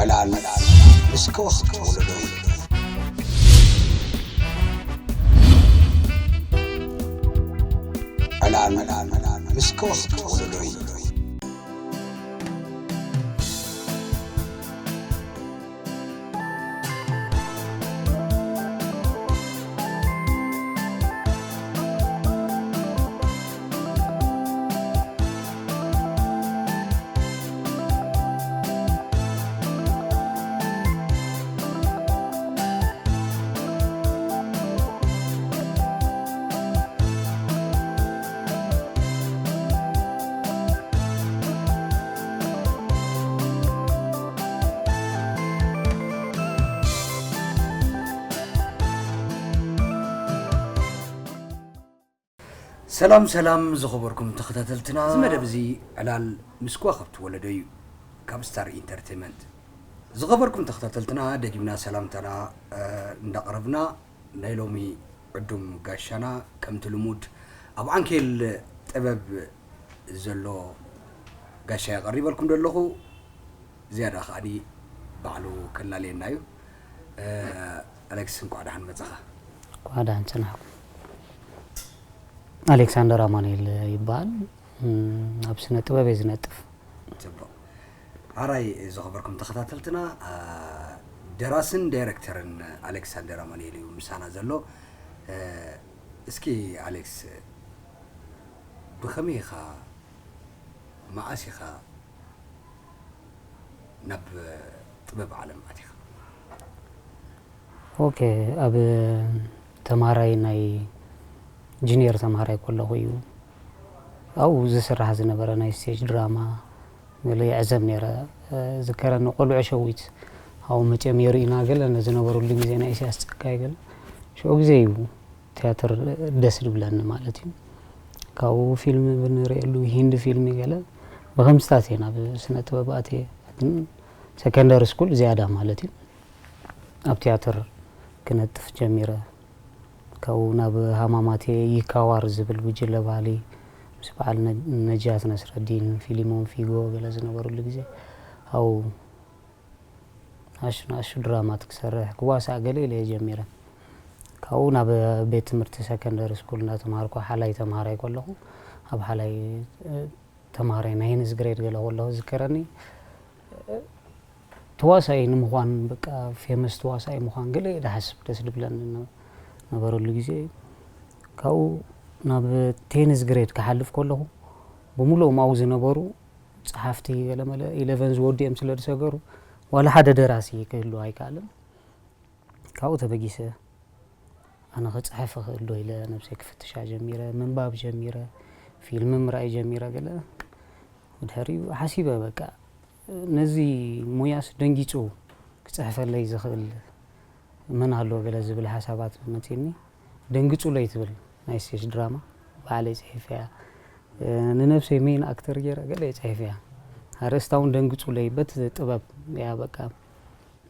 ዕላል ምስ ከዋኽብቲ ወለዶይ። ዕላል ምስ ከዋኽብቲ ወለዶይ። ሰላም ሰላም ዝኸበርኩም ተኸታተልትና፣ እዚ መደብ እዚ ዕላል ምስ ከዋኽብቲ ወለዶ እዩ፣ ካብ ስታር ኢንተርቴይመንት። ዝኸበርኩም ተኸታተልትና፣ ደጊምና ሰላምታና፣ እ፣ እንዳቕረብና፣ ናይ ሎሚ ዕዱም ጋሻና ከምቲ ልሙድ ኣብ ዓንኬል ጥበብ ዘሎ ጋሻ የቐሪበልኩም ዘለኹ። ዝያዳ ከኣኒ ባዕሉ ከላልየና እዩ። እ፣ ኣሌክስ፣ እንኳዕ ደሓን መጻኻ። እንኳዕ ደሓን ጸናሕኩም። ኣሌክሳንደር ኣማኑኤል ይበሃል። እም፣ ኣብ ስነ ጥበብ እየ ዝነጥፍ። ጽቡቕ። ሓራይ ዝኸበርኩም ተኸታተልትና፣ እ፣ ደራስን ዳይሬክተርን ኣሌክሳንደር ኣማኑኤል እዩ ምሳና ዘሎ። እ፣ እስኪ ኣሌክስ፣ ብኸመይ ኢኻ፣ መዓስ ኢኻ ናብ ጥበብ ዓለም ኣቲኻ? ኦኬ፣ ኣብ ተምሃራይ፣ ናይ ጁኒየር ተምሃራይ ከለኹ እዩ ኣብኡ ዝስራሕ ዝነበረ ናይ ስቴጅ ድራማ ገለ ይዕዘብ ነይረ። እ፣ ዝከረኒ ቆልዑ ሸዊት ኣብኡ መፅዮም የርእዩና ገለ፣ ነዚ ነበረሉ ግዜ ናይ ኢሳያስ ጸጋይ ገለ፣ ሽዑ ግዜ እዩ ቲያትር ደስ ዝብለኒ ማለት እዩ። ካብኡ ፊልም ብንርእየሉ፣ ሂንዲ ፊልም ገለ፣ ብኸምስታት እየ ናብ ስነ ጥበብ ኣትየ። ግን ሰከንደሪ ስኩል ዝያዳ ማለት እዩ ኣብ ቲያትር ክነጥፍ ጀሚረ። ካብኡ ናብ ሃማማቴ ይካዋር ዝብል ጉጅለ ባህሊ ምስ በዓል ነ-፣ ነጃት ነስረዲን፣ ፊሊሞን ፊጎ ገለ ዝነበሩሉ ግዜ፣ ኣብኡ ንኣሽቱ ንኣሽቱ ድራማት ክሰርሕ፣ ክዋሳእ ገለ ኢለ እየ ጀሚረ። ካብኡ ናብ ቤት ትምህርቲ ሰከንደሪ ስኩል እናተምሃርኩ፣ ሓላይ ተምሃራይ ከለኹ፣ ኣብ ሓላይ፣ እ፣ ተምሃራይ ናይ ሄንዝ ግሬድ ገለ ከለኹ ዝከረኒ፣ እ፣ ተዋሳኢ ንምዃን፣ በቃ፣ ፌመስ ተዋሳኢ ምዃን ገለ እየ ዝሓስብ፣ ደስ ድብለኒ ነ-፣ ነበረሉ ግዜ እዩ። ካብኡ ናብ ቴንዝ ግሬድ ክሓልፍ ከለኹ፣ ብምሉኦም ኣብኡ ዝነበሩ ጸሓፍቲ ገለመለ ኢለቨን ዝወዱ እዮም ስለ ዝሰገሩ፣ ዋላ ሓደ ደራሲ ክህሉ ኣይከኣልን። ካብኡ ተበጊሰ፣ ኣነ ክጽሕፍ እኽእል ዶ ኢለ ነብሰይ ክፍትሻ ጀሚረ፣ ምንባብ ጀሚረ፣ ፊልም ምርኣይ ጀሚረ። ገለ ብድሕሪኡ ሓሲበ፣ በቃ፣ ነዚ ሞያስ ደንጊጹ ክጽሕፈለይ ዝኽእል መን ኣሎ ገለ ዝብል ሓሳባት መጺኒ። ደንግጹለይ ትብል ናይ ስቴጅ ድራማ ባዕለይ ጽሒፈያ። እ፣ ንነብሰይ ሜን ኣክተር ገይረ ገለ እየ ጽሒፈያ። ኣርእስታ እውን ደንግጹለይ፣ በት ጥበብ እያ፣ በቃ፣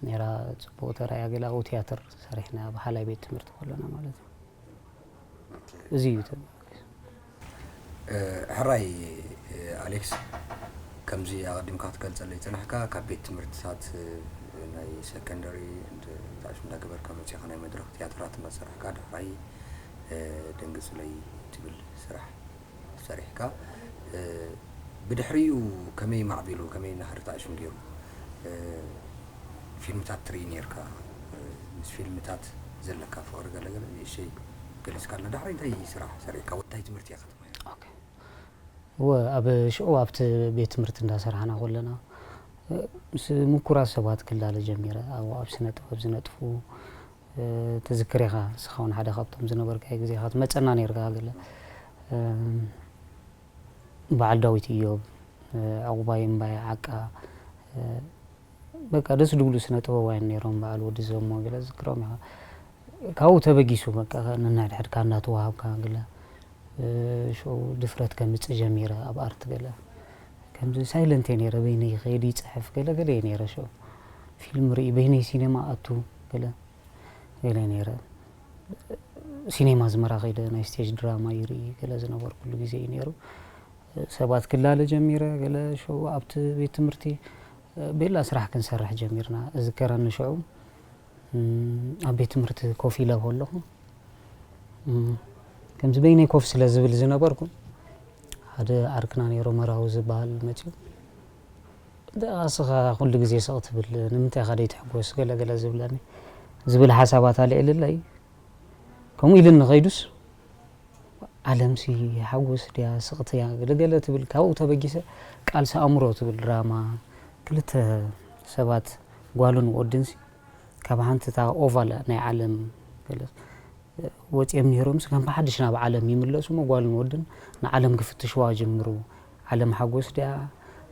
ነይራ። ጽቡቕ ተራእያ ገለ ኣብኡ ቲያትር ሰሪሕና፣ ኣብ ሓላይ ቤት ትምህርቲ ከለና ማለት እዩ። ኦኬ። እዚ እዩ እቲ። እ፣ ሕራይ፣ እ፣ ኣሌክስ፣ ከምዚ ኣቐዲምካ ክትገልጸለይ ዝጸናሕካ፣ ካብ ቤት ትምህርትታት፣ እ፣ ናይ ሰከንደሪ እንድ-፣ ጣዕሽ እንዳገበርካ መጺኻ ናይ መድረኽ ቲያትራት እናሰርሕካ፣ ዳሕራይ፣ እ፣ ደንግጽለይ ትብል ስራሕ ሰሪሕካ፣ እ፣ ብድሕሪኡ ከመይ ማዕቢሉ፣ ከመይ ናህሪ ጣዕሽም ገይሩ? እ፣ ፊልምታት ትርኢ ነይርካ፣ እ፣ ምስ ፊልምታት ዘለካ ፍቕሪ ገለ ገለ ንእሽተይ ገሊጽካልና። ዳሕራይ እንታይ ስራሕ ሰሪሕካ? ወይ እንታይ ትምህርቲ ኢኻ ተማሂርካ? ኦኬ። እወ፣ ኣብ ሽዑ ኣብቲ ቤት ትምህርቲ እንዳሰራሕና ከለና፣ እ፣ ምስ ምኩራት ሰባት ክላለ ጀሚረ። ኣብ፣ ኣብ ስነ ጥበብ ዝነጥፉ፣ እ፣ ትዝክር ኢኻ ንስኻ እውን ሓደ ካብቶም ዝነበርካዮ ግዜኻ ትመጸና ነይርካ ገለ። እ፣ በዓል ዳዊት ኢዮብ፣ እ፣ ዕቑባይ እምባይ ዓቃ፣ እ፣ በቃ ደስ ዝብሉ ስነ ጥበባውያን ነይሮም፣ በዓል ወዲ ዘሞ ገለ ዝዝክሮም ኢኻ። ካብኡ ተበጊሱ በቃ ነንሕድሕድካ እናተዋሃብካ ገለ፣ እ፣ ሽዑ ድፍረት ከምጽእ ጀሚረ ኣብ ኣርት ገለ። ከምዚ ሳይለንት እየ ነይረ፣ በይነይ ይኸይድ ይጽሕፍ ገለ ገለ እየ ነይረ ሽዑ። ፊልም ርኢ፣ በይነይ ሲኔማ ኣቱ ገለ ገለ ነይረ። ሲኔማ ኣስመራ ከይደ ናይ ስቴጅ ድራማ ይርኢ ገለ ዝነበርኩሉ ግዜ እዩ ነይሩ። ሰባት ክላለ ጀሚረ፣ ገለ ሽዑ ኣብቲ ቤት ትምህርቲ ቤላ ስራሕ ክንሰርሕ ጀሚርና። እዝከረኒ ሽዑ፣ እም፣ ኣብ ቤት ትምህርቲ ኮፍ ኢለ ከለኹ፣ እም፣ ከምዚ በይነይ ኮፍ ስለ ዝብል ዝነበርኩ፣ ሓደ ዓርክና ነይሩ፣ መራዊ ዝበሃል መጺኡ፣ "ደኣ እስኻ ኩሉ ግዜ ስቕ ትብል፣ ንምንታይ ኢኻ ዘይትሕጎስ?" ገለ ገለ ዝብለኒ፣ ዝብል ሓሳባት ኣልዒልለይ። ከምኡ ኢሉኒ ከይዱስ፣ ዓለምሲ ሓጎስ ድያ ስቕቲ እያ ገለገለ ትብል። ካብኡ ተበጊሰ፣ ቃልሲ ኣእምሮ ትብል ድራማ፣ ክልተ ሰባት፣ ጓልን ወድንሲ፣ ካብ ሓንቲ እታ ኦቫል ናይ ዓለም ገለ ወፂኦም ነይሮምስ፣ ከም ብሓድሽ ናብ ዓለም ይምለሱ እሞ፣ ጓልን ወድን ንዓለም ክፍትሽዋ ጅምሩ። ዓለም ሓጎስ ድያ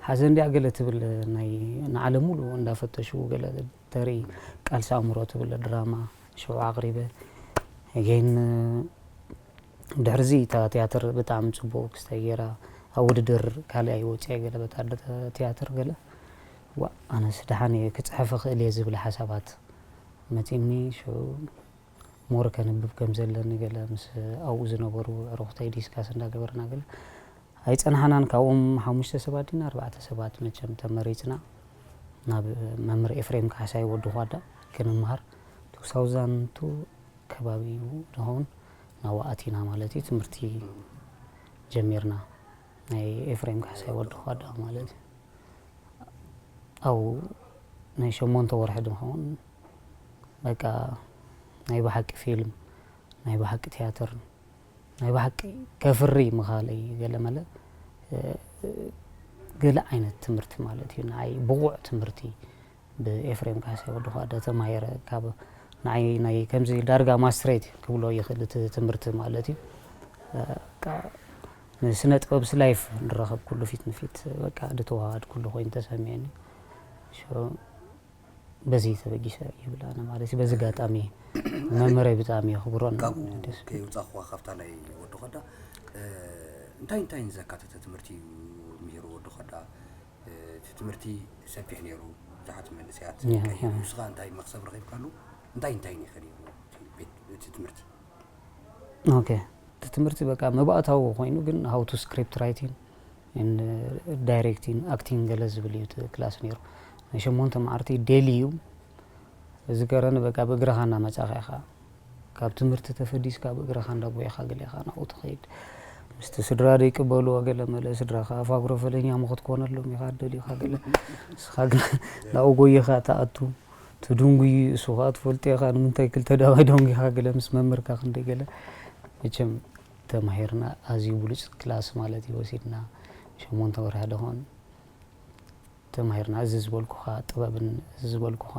ሓዘን ድያ ገለ ትብል፣ ናይ ንዓለም ሙሉ እንዳፈተሹ ገለ ተርኢ። ቃልሲ ኣእምሮ ትብል ድራማ ሽዑ ኣቕሪበ። ግን ድሕርዚ እታ ትያትር ብጣዕሚ ጽቡቕ ክስታይ ገይራ፣ ኣብ ውድድር ካልኣይ ወጺኣ ገለ በታ ድ-፣ ትያትር ገለ። ዋእ፣ ኣነስ ደሓን እየ ክጽሕፍ እኽእል እየ ዝብል ሓሳባት መጺእኒ። ሽዑ ሞር ከንብብ ከም ዘለኒ ገለ ምስ ኣብኡ ዝነበሩ ኣዕሩኽተይ ዲስካስ እንዳገበርና ገለ ኣይጸናሕናን። ካብኦም ሓሙሽተ ሰባት ዲና ኣርባዕተ ሰባት መቸም ተመሪጽና ናብ መምህር ኤፍሬም ካሕሳይ ወዲ ኳዳ ክንምሃር። ቱ ሳውዛንድ ቱ ከባቢ እዩ ዝኸውን። ናብኡ ኣቲና ማለት እዩ፣ ትምህርቲ ጀሚርና። ናይ ኤፍሬም ካሕሳይ ወዲ ኳዳ ማለት እዩ። ኣብኡ ናይ ሸሞንተ ወርሒ ድኸውን። በቃ ናይ ብሓቂ ፊልም፣ ናይ ብሓቂ ትያትር፣ ናይ ብሓቂ ከፍሪ ምኻለይ ገለ መለ፣ እ፣ ገለ ዓይነት ትምህርቲ ማለት እዩ። ንዓይ ብቑዕ ትምህርቲ ብኤፍሬም ካሕሳይ ወዲ ኳዳ ተማሂረ። ካብ ንዓይ ናይ ከምዚ ዳርጋ ማስትሬት ክብሎ ይኽእል እቲ ትምህርቲ ማለት እዩ። እ፣ በቃ ንስነ ጥበብስ ላይፍ ዝረኸብኩሉ ፊት ንፊት በቃ ዝተዋሃሃድኩሉ ኮይኑ ተሰሚዕኒ። ሾ-፣ በዚ ተበጊሰ ይብል ኣነ ማለት እዩ። በዚ ኣጋጣሚ መምህረይ ብጣዕሚ የኽብሮን ካብኡ ደስ ከይውፃእኹዋ ካብታ ናይ ወዲ ኳዳ፣ እ፣ እንታይ እንታይ ንዘካተተ ትምህርቲ እዩ ምሂሩ ወዲ ኳዳ? እ፣ እቲ ትምህርቲ ሰፊሕ ነይሩ፣ ብዙሓት መንእሰያት ያ፣ ቀይሩ። ያ። ንስኻ እንታይ መኽሰብ ረኺብካሉ? እንታይ እንታይ ነይሩ እቲ ቤት፣ እቲ ትምህርቲ? ኦኬ። እቲ ትምህርቲ በቃ መባእታዊ ኮይኑ ግን how to script writing and directing፣ acting ገለ ዝብል እዩ እቲ ክላስ ነይሩ። ናይ ሸሞንተ መዓልቲ ዴሊ እዩ። እዚ ከረን በቃ ብእግርኻ እናመጻኻ ኢኻ። ካብ ትምህርቲ ተፈዲስካ ብእግርኻ እንዳጎየኻ ገለ ኢኻ ናብኡ ትኸይድ። ምስቲ ስድራ ዘይቅበልዎ ገለ መለ ስድራኻ ኣፋግሮ ፈለኛ ሞ ክትኮነሎም ኢኻ ደሊኻ ገለ። ንስኻ ግን ናብኡ ጎይኻ ትኣቱ። ትድንጉይ፣ እሱ ኸኣ ትፈልጦ ኢኻ፣ ንምንታይ ክልተ ዳባይ ደንጒኻ ገለ ምስ መምህርካ ክንደይ ገለ። መቸም ተማሂርና፣ ኣዝዩ ብሉጽ ክላስ ማለት እዩ ወሲድና፣ ሸሞንተ ወርሒ ደኾን ተማሂርና። እዚ ዝበልኩኻ ጥበብን፣ እዚ ዝበልኩኻ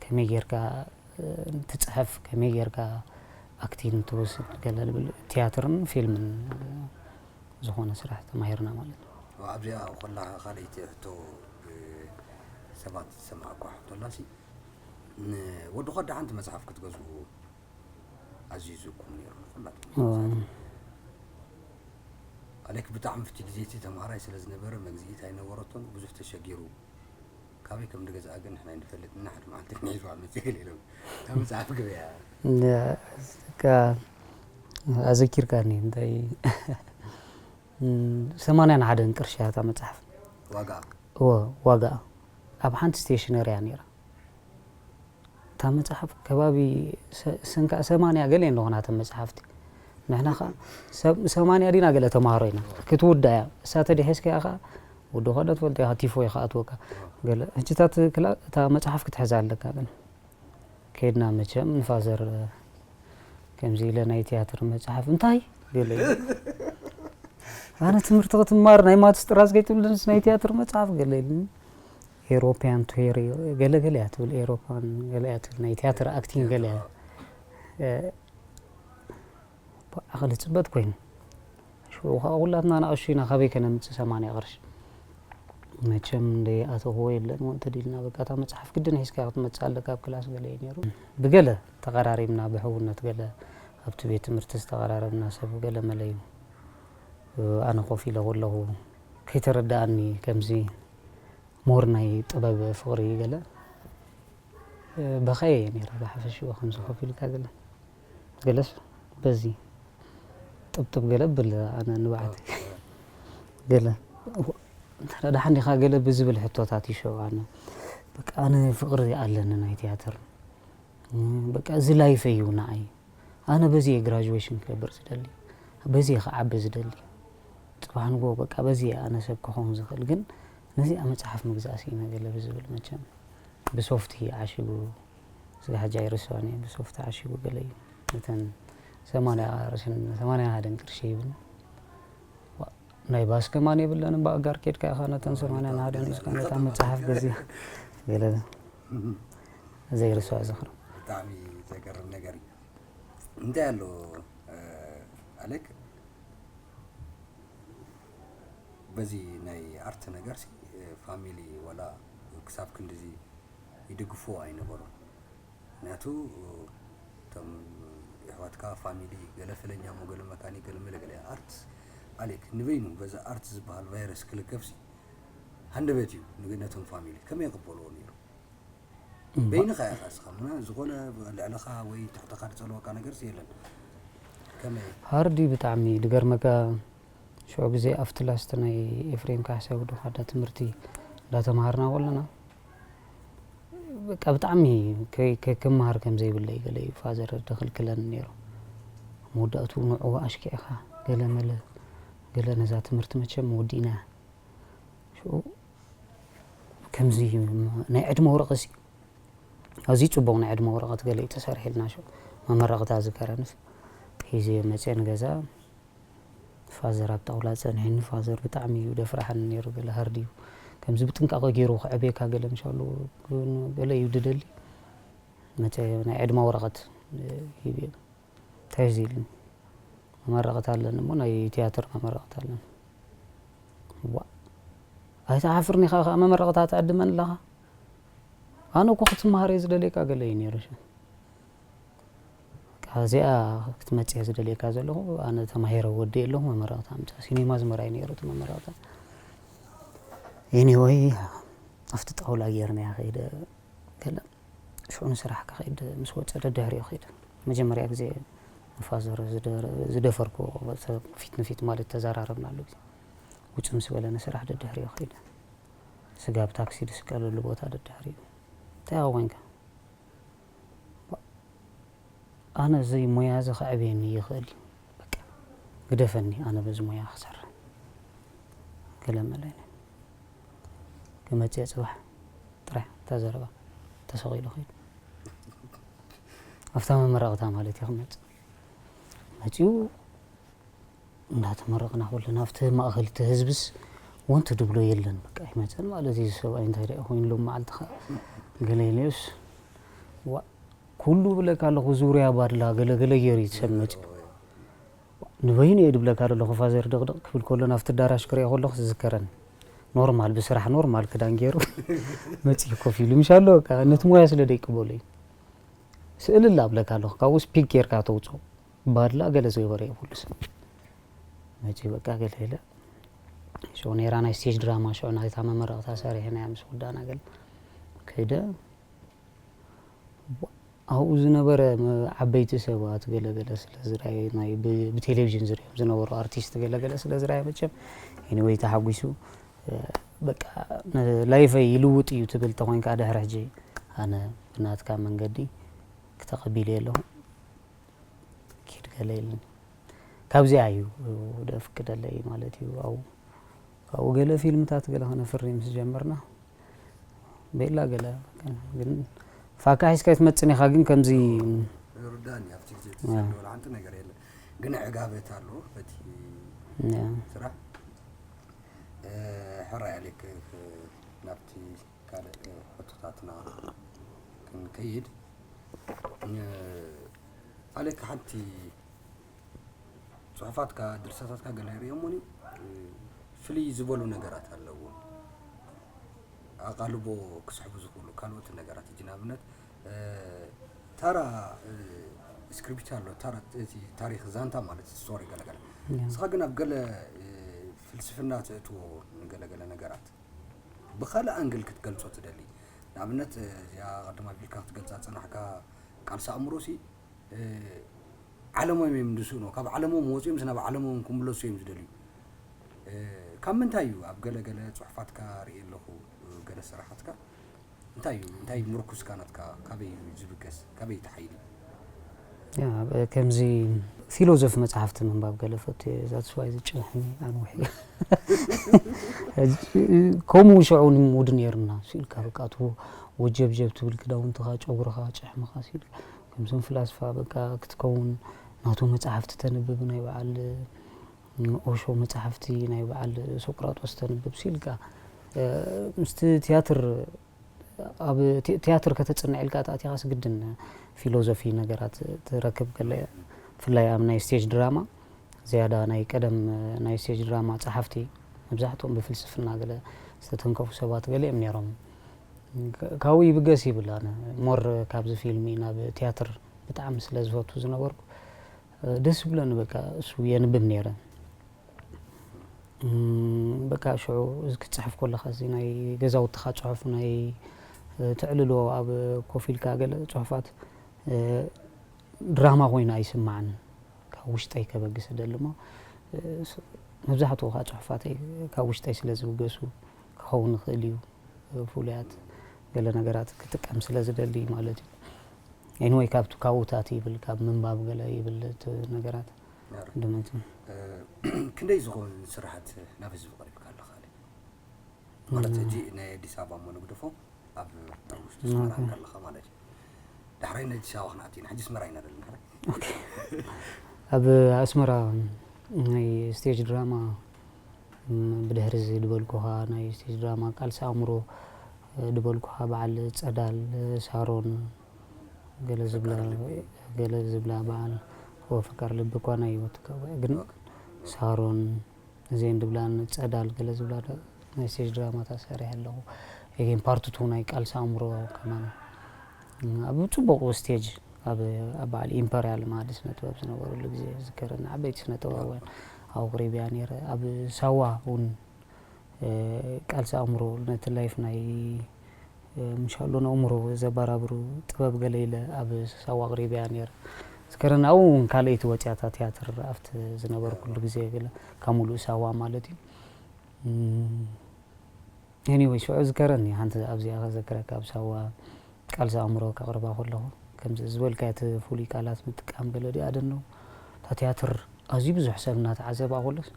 ከመይ ጌርካ፣ እ፣ ትጽሕፍ፣ ከመይ ጌርካ ኣክቲንግ ትወስድ፣ ገለ ልብል ትያትርን ፊልምን ዝኾነ ስራሕ ተማሂርና ማለት እዩ። ኣብዚኣ ከላ ካልኣይቲ ሕቶ፣ እ፣ ሰባት ዝሰማዕኳ ሕቶ ኣላሲ፣ ንወዲ ኳዳ ሓንቲ መጽሓፍ ክትገዝኡ ኣዚዙኩም ነይሩ ንኹላትኩም። ኦ። ኣሌክ ብጣዕሚ ፍቲ ግዜ እቲ ተምሃራይ ስለ ዝነበረ መግዝኢት ኣይነበረቶን፣ ብዙሕ ተሸጊሩ። ካበይ ከም ዝገዝኣ ግን ንሕና ኣይንፈልጥን ኢና። ሓደ መዓልቲ ሒዝዋ መጺእ ገለ ኢሎም፣ "እታ መጽሓፍ ግበያ?" እንዳ-፣ እስካ ኣዘኪርካኒ፣ እንታይ፣ እም፣ ሰማንያን ሓደን ቅርሺ እያ እታ መጽሓፍ። ዋጋ? እወ፣ ዋጋ። ኣብ ሓንቲ ስቴሽነሪ እያ ነይራ። እታ መጽሓፍ ከባቢ ሰ-፣ ሰንካ ሰማንያ ገለ እየን ዝኾና እተን መጽሓፍቲ። ንሕና ኸኣ ሰብ-፣ ሰማንያ ዲና ገለ ተማሃሮ ኢና። ክትውዳእ እያ። እሳ ተደሒስካያ ኸኣ ወዲ ኳዳ ትፈልጦ ኢኻ፣ ቲፎ እዩ ክኣትወካ። ገለ፣ ሕጂ እታ ትክላ-፣ እታ መጽሓፍ ክትሕዛ ኣለካ ግን። ከይድና መቸም ንፋዘር ከምዚ ኢለ ናይ ትያትር መጽሓፍ፣ "እንታይ?" ገለ ኢሉ። ኣነ ትምህርቲ ክትማር ናይ ማትስ ጥራዝ ከይትብልንስ ናይ ትያትር መጽሓፍ ገለ ኢሉኒ። ኤሮፕያን ቲዮሪ ገለ ገለ እያ ትብል፣ ኤሮፓን ገለ እያ ትብል፣ ናይ ትያትር ኣክቲንግ ገለ እያ። እ፣ ኣኸለ ጽበት ኮይኑ። ሽዑ ኸኣ ኩላትና ንኣሽቱ ኢና፣ ካበይ ከነምጽእ ሰማንያ ቅርሺ? መቸም እንደይኣተኽዎ የለን፣ ወንተ ዲልና በቃ፣ እታ መጽሓፍ ግድን ሒዝካ ክትመጽእ ኣለካ ኣብ ክላስ ገለ እዩ ነይሩ። ብገለ ተቐራሪብና፣ ብሕውነት ገለ ኣብቲ ቤት ትምህርቲ ዝተቐራረብና ሰብ ገለ መለ እዩ። ኣነ ኮፍ ኢለ ከለኹ ከይተረድኣኒ ከምዚ ሞር ናይ ጥበብ ፍቕሪ ገለ፣ እ፣ በኸየ እየ ነይረ ብሓፈሽኡ ከምዚ ኮፍ ኢልካ ገለ። ገለስ በዚ ጥብጥብ ገለ ብል ኣነ ንባዕተይ። ገለ እንተ ደሓን ዲኻ ገለ ብዝብል ሕቶታት ይሸውዓኒ። በቃ ኣነ ፍቕሪ ኣለኒ ናይ ትያትር። እም፣ በቃ እዚ ላይፈይ እዩ ንዓይ። ኣነ በዚ እየ ግራጁዌሽን ክገብር ዝደሊ፣ በዚ እየ ክዓቢ ዝደሊ። ጽባሕ ንግሆ በቃ በዚ እየ ኣነ ሰብ ክኸውን ዝኽእል። ግን ነዚኣ መጽሓፍ ምግዛእ ስኢነ ገለ ብዝብል መቸም ብሶፍቲ ዓሽጉ፣ ስጋ ሕጂ ኣይርስዖን እየ፣ ብሶፍቲ ዓሽጉ ገለ እዩ። እተን ሰማንያ ቅርሽን ሰማንያ ኣሃደን ቅርሺ ይብን። ዋ፣ ናይ ባስ ከማን የብለንን፣ ብኣጋር ኬድካ ኢኻ ነተን ሰማንያ ኣሃደን እስካ ነታ መጽሓፍ ገዚኣ። ገለ ዘይርስዖ ዝኽሪ። ብጣዕሚ ዘገርም ነገር እዩ። እንታይ ኣሎ ኣሌክ፣ በዚ ናይ ኣርት ነገር ሲ ፋሚሊ ወላ ክሳብ ክንድዚ ይድግፎ ኣይነበሩን። ምክንያቱ እቶም የሕዋትካ ፋሚሊ ገለ ፍለኛ ሞ ገለ መካኒክ ገለ መለ ገለ ኣርት ኣሌክ ንበይኑ በዚ ኣርት ዝበሃል ቫይረስ ክልከፍሲ ሃንደበት እዩ። ንግ- ነቶም ፋሚሊ ከመይ ይቕበልዎ ነይሩ? በይንኻ ኢኻ እስኻ ምና ዝኾነ ልዕለኻ ወይ ትሕተኻ ዝጸልወካ ነገርስ የለን። ከመይ? ሃርድ እዩ ብጣዕሚ ድገርመካ። ሽዑ ግዜ ኣብቲ ላስት ናይ ኤፍሬም ካሕሳይ ወዲ ኳዳ ትምህርቲ እንዳተምሃርና ከለና በቃ ብጣዕሚ ከ- ከ- ክመሃር ከም ዘይብለይ ገለ እዩ ፋዘር ድኽልክለን ነይሩ። መወዳእቱ ንዑ ኣሽኪዕኻ ገለ መለ ገለ ነዛ ትምህርቲ መቸም ወዲእና ሽዑ ከምዚ ናይ ዕድመ ወረቐት ሲ ኣዝዩ ጽቡቕ ናይ ዕድመ ወረቐት ገለ እዩ ተሰሪሕልና ሽዑ መመረቕታ ዝከረንስ ሒዘ መጽአ ንገዛ። ፋዘር ኣብ ጣውላ ጸኒሕኒ። ፋዘር ብጣዕሚ እዩ ደፍራሕኒ ነይሩ። ገለ ሃርድ እዩ ከምዚ ብጥንቃቐ ገይሩ ክዕብየካ ገለ ምሻሉ ግን ገለ እዩ ድደሊ። መጸ ናይ ዕድማ ወረቐት ሂብዮ እንታይ እዚ ኢልኒ መመረቕታ ኣለኒ እሞ ናይ ትያትር መመረቕታ ኣለኒ። ዋ ኣይትሓፍርኒ ኢኻ ከዓ መመረቕታ ትዕድመን ኣለኻ? ኣነ እኮ ክትመሃር እየ ዝደልየካ ገለ እዩ ነይሩ። ሽም እዚኣ ክትመፅእ እየ ዝደልየካ ዘለኹ። ኣነ ተማሂረ ወዲ ኣለኹ መመረቕታ ምፃ ሲኒማ ዝመራይ ነይሩ እቲ መመረቕታ። ኤኒወይ ኣብቲ ጣውላ ጌርና ከይደ ገለ ሽዑ ንስራሕ ክኸይድ ምስ ወፀ ደድሕሪኡ ኸይደ መጀመርያ ግዜ ንፋዘር ዝደፈርኩ ፊት ንፊት ማለት ተዘራረብናሉ ግዜ ውፅ ምስ በለ ንስራሕ ደድሕሪኡ ኸይደ ስጋብ ታክሲ ዝስቀለሉ ቦታ ደድሕሪኡ እንታይ ኮንካ ኣነ እዚ ሞያ እዚ ከዕብየኒ ይኽእል በቃ ግደፈኒ ኣነ በዚ ሞያ ክሰርሕ ገለ መለኒ ክመፅእ ፅባሕ ጥራሕ እታ ዘረባ ተሰቒሉ ኸይዱ ኣብታ መመረቕታ ማለት እዩ ክመፅእ መፅኡ እንዳተመረቕና ከለና ኣብቲ ማእኸል እቲ ህዝብስ ወንቲ ድብሎ የለን በቃ ይመፀን ማለት እዩ ሰብኣይ እንታይ ደኣ ኮይኑ ሎም መዓልቲ ከዓ ገለ ኢለዮስ ኩሉ ብለካ ኣለኹ ዙርያ ባድላ ገለገለ ገይሩ እዩ ሰብ መፅኡ ንበይኑ እየ ድብለካ ዘለኹ ፋዘር ድቕድቕ ክብል ከሎ ናብቲ ዳራሽ ክሪኦ ከለኹ ዝዝከረን ኖርማል ብስራሕ ኖርማል ክዳን ገይሩ መፅኡ ኮፍ ኢሉ ምሻሎ ነቲ ሞያ ስለ ደይቅበሎ እዩ ስእሊ ላ ብለካ ኣለኹ ካብኡስ ፒክ ጌርካ ተውፅኦ ባድላ ገለ ዝገበረ የብሉስ መፂኡ በቃ ገለ ኢለ ሽዑ ነይራ ናይ ስቴጅ ድራማ ሽዑ ናይታ መመረቕታ ሰሪሐ ናይ ምስ ወዳእና ገለ ከይደ ኣብኡ ዝነበረ ዓበይቲ ሰባት ገለገለ ስለ ዝረኣየ ናይ ብቴሌቪዥን ዝሪኦም ዝነበሩ ኣርቲስት ገለገለ ስለ ዝረኣየ መቸም ኤኒወይ ተሓጒሱ በቃ ላይፈይ ይልውጥ እዩ ትብል ተኾይንካ ድሕሪ ሕጂ ኣነ ብናትካ መንገዲ ክተቐቢል ኣለኹ ኪድ ገለ ኢልኒ ካብዚኣ እዩ ደፍቅደለይ ማለት እዩ ኣብኡ ካብኡ ገለ ፊልምታት ገለ ከነፍሪ ምስ ጀመርና ቤላ ገለ ግን ፋካ ሒዝካ ትመፅን ኢኻ ግን ከምዚ ርዳኒ ኣብቲ ግዜ ተዘለወ ሓንቲ ነገር የለ ግን ዕጋበት ኣሎ በቲ ስራሕ ሕራይ ኣሌክ ናብቲ ካልእ ሕቶታትና ክንከይድ ኣሌክ ሓንቲ ፅሑፋትካ ድርሰታትካ ገለ ይርእዮሞኒ ፍልይ ዝበሉ ነገራት ኣለዎም ኣቓልቦ ክስሕቡ ዝኽእሉ ካልኦት ነገራት እጂ ንኣብነት ታራ ስክሪፕት ኣሎ ታራ እቲ ታሪክ ዛንታ ማለት ስቶሪ ገለገለ ንስኻ ግን ኣብ ገለ ፍልስፍና ትእትዎ ንገለገለ ነገራት ብኻልእ ኣንግል ክትገልጾ ትደሊ ንኣብነት እዚኣ ቀደም ኣቢልካ ክትገልጻ ዝጸናሕካ ቃልሲ ኣእምሮ ሲ ዓለሞም እዮም ዝስእኑ ካብ ዓለሞም ወፂኦም ናብ ዓለሞም ክምለሱ እዮም ዝደልዩ ካብ ምንታይ እዩ ኣብ ገለ ገለ ጽሑፋትካ ርእየ ኣለኹ፣ ገለ ስራሓትካ እንታይ እዩ እንታይ ምርኩስካ ናትካ ካበይ እዩ ዝብገስ ካበይ ተሓይሉ? ያ ብ- ከምዚ ፊሎዞፊ መጽሓፍቲ ምንባብ ገለ ፈቱ እየ። ዛትስ ዋይ ዝጭንሕኒ ኣንውሕ ከምኡ ሽዑ ንሙድ ነይርና ስኢልካ በቃ እቲ ወጀብጀብ ትብል ክዳውንትኻ ጨጉርኻ ጭሕምኻ ስኢልካ ከምዞም ፍላስፋ በቃ ክትከውን ናቱ መጽሓፍቲ ተንብብ ናይ በዓል ኦሾ መጽሓፍቲ ናይ በዓል ሶቅራጦስ ተንብብ ስኢልካ ምስቲ ትያትር ኣብ ቲ- ትያትር ከተጽንዕ ኢልካ ተኣቲኻስ ግድን ፊሎዞፊ ነገራት ትረክብ ገለ ብፍላይ ኣብ ናይ ስቴጅ ድራማ ዝያዳ ናይ ቀደም ናይ ስቴጅ ድራማ ጸሓፍቲ መብዛሕትኦም ብፍልስፍና ገለ ዝተተንከፉ ሰባት ገለ እዮም ነይሮም። ካብኡ ይብገስ ይብል ኣነ ሞር ካብዚ ፊልሚ ናብ ትያትር ብጣዕሚ ስለ ዝፈቱ ዝነበርኩ ደስ ይብለኒ በቃ እሱ የንብብ ነይረ። በቃ ሽዑ ክትፅሕፍ ከለኻ እዚ ናይ ገዛውትኻ ፅሑፍ ናይ ትዕልሎ ኣብ ኮፍ ኢልካ ገለ ፅሑፋት ድራማ ኮይኑ ኣይስማዕን ካብ ውሽጠይ ከበግስ እደሊ እሞ መብዛሕትኡ ከዓ ፅሑፋተይ ካብ ውሽጠይ ስለ ዝብገሱ ክኸውን ይኽእል እዩ ፍሉያት ገለ ነገራት ክጥቀም ስለ ዝደሊ ማለት እዩ። Anyway ካብቲ ካብኡታት ይብል ካብ ምንባብ ገለ ይብል እቲ ነገራት ድመት ክንደይ ዝኾን ስራሓት ናብ ህዝቢ ቀሪብካ ኣለኻ ማለት ሕጂ ናይ ኣዲስ ኣበባ እሞ ንግደፎ ኣብ ውሽጢ ኣስመራ ኣለኻ ማለት እዩ። ዳሕራይ ናይ ኣዲስ ኣበባ ክንኣቲ ኢና ሕጂ ኣስመራ ኢና ዘለና። ኣብ ኣስመራ ናይ ስቴጅ ድራማ ብድሕሪ እዚ ድበልኩኻ ናይ ስቴጅ ድራማ ቃልሲ ኣእምሮ ድበልኩኻ በዓል ጸዳል ሳሮን ገለ ዝብላ ገለ ዝብላ በዓል ወፈቃር ልቢ እኳ ናይ ወትከወ ግን ሳሮን እዚአን ድብላን ጸዳል ገለ ዝብላ ናይ ስቴጅ ድራማታት ሰሪሐ ኣለኹ። ግን ፓርት ቱ ናይ ቃልሲ ኣእምሮ ከማን ኣብ ጽቡቕ ስቴጅ ኣብ ኣብ በዓል ኢምፐርያል ማዲ ስነ ጥበብ ዝነበረሉ ግዜ ዝከረኒ ዓበይቲ ስነ ጥበባውያን ኣቕሪብያ ነይረ። ኣብ ሳዋ እውን ቃልሲ ኣእምሮ ነቲ ላይፍ ናይ ምሻሎ ንእምሮ ዘበራብሩ ጥበብ ገለ ኢለ ኣብ ሳዋ ኣቕሪብያ ነይረ። ዝከረኒ ኣብኡ እውን ካልኣይቲ ወፅያታ ትያትር ኣብቲ ዝነበርኩሉ ግዜ ገለ ካብ ሙሉእ ሳዋ ማለት እዩ። Anyway ሽዑ ዝከረኒ ሓንቲ ኣብዚኣ ከዘክረካ ኣብ ሳዋ ቃልሲ ኣእምሮ ከቕርባ ከለኹ ከምዚ ዝበልካዮ እቲ ፍሉይ ቃላት ምጥቃም ገለ ድኣ ደነው እታ ትያትር ኣዝዩ ብዙሕ ሰብ እናተዓዘባ ከሎስ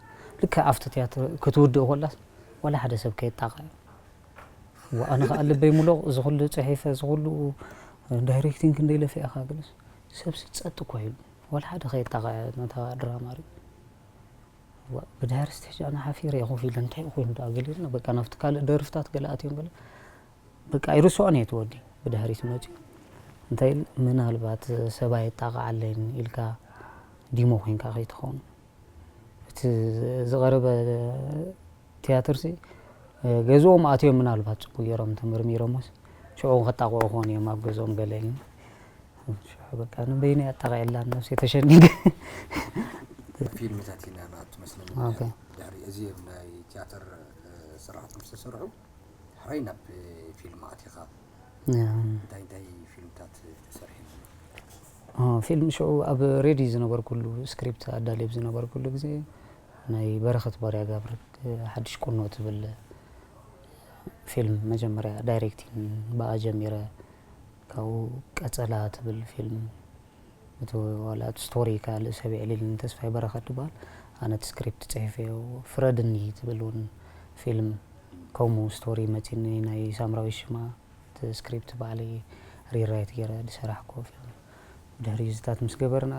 ልክዕ ኣብቲ ትያትር ክትውድእ ከላስ ዋላ ሓደ ሰብ ከየጣቕዐ ኣነ ከዓ ልበይ ሙሉቕ እዚ ኩሉ ፅሒፈ እዚ ኩሉ ዳይሬክቲንግ ክንደይ ለፊዕኻ ግለስ ሰብሲ ፀጥ እኮ ኢሉ ዋላ ሓደ ከየጣቕዐ ነታ ድራማ ርኢ ብድሕሪ ስቴጅ ኣነ ሓፊረ እየ ኮፍ ኢለ እንታይ ኮይኑ ደኣ ገለ ኢልና በቃ ናብቲ ካልእ ደርፍታት ገለ ኣትዮም ገለ በቃ ኣይርስዖን እየ እቲ ወዲ ብድሕሪት መፅዩ እንታይ ኢል ምናልባት ሰብ ኣየጣቕዓለይን ኢልካ ዲሞ ኮይንካ ከይትኸውን እቲ ዝቐረበ ትያትርሲ ገዝኦም ኣትዮም ምናልባት ፅቡቅ ገይሮም ተመርሚሮምስ ሽዑ ከጣቕዑ ክኾኑ እዮም ኣብ ገዝኦም ገለ ኢልኒ በቃ ንበይነይ ኣጣቒዐላ ነብሰይ ተሸኒገ ፊልምታት ኢና ትመስለኒ ድሕሪ እዚ ናይ ትያትር ስራሕት ምስ ተሰርሑ ሕራይ ናብ ፊልም ኣቲኻ እንታይ እንታይ ፊልምታት ተሰሪሑ ፊልም ሽዑ ኣብ ሬዲ ዝነበርኩሉ ስክሪፕት ኣዳልየ ዝነበርኩሉ ግዜ ናይ በረኸት ባርያ ጋብር ሓድሽ ቁኖ ትብል ፊልም መጀመርያ ዳይሬክቲንግ ብኣ ጀሚረ ካብኡ ቀጸላ ትብል ፊልም እቲ ዋላ እቲ ስቶሪ ካልእ ሰብ የዕሊልኒ ተስፋይ በረኸት ዝበሃል ኣነ እቲ ስክሪፕት ጽሒፈዮ ፍረድኒ ትብል እውን ፊልም ከምኡ ስቶሪ መጺኒ ናይ ሳምራዊ ሽማ እቲ ስክሪፕት ባዕለይ ሪራይት ገይረ ዝሰራሕክዎ ፊልም ድሕሪ ዝታት ምስ ገበርና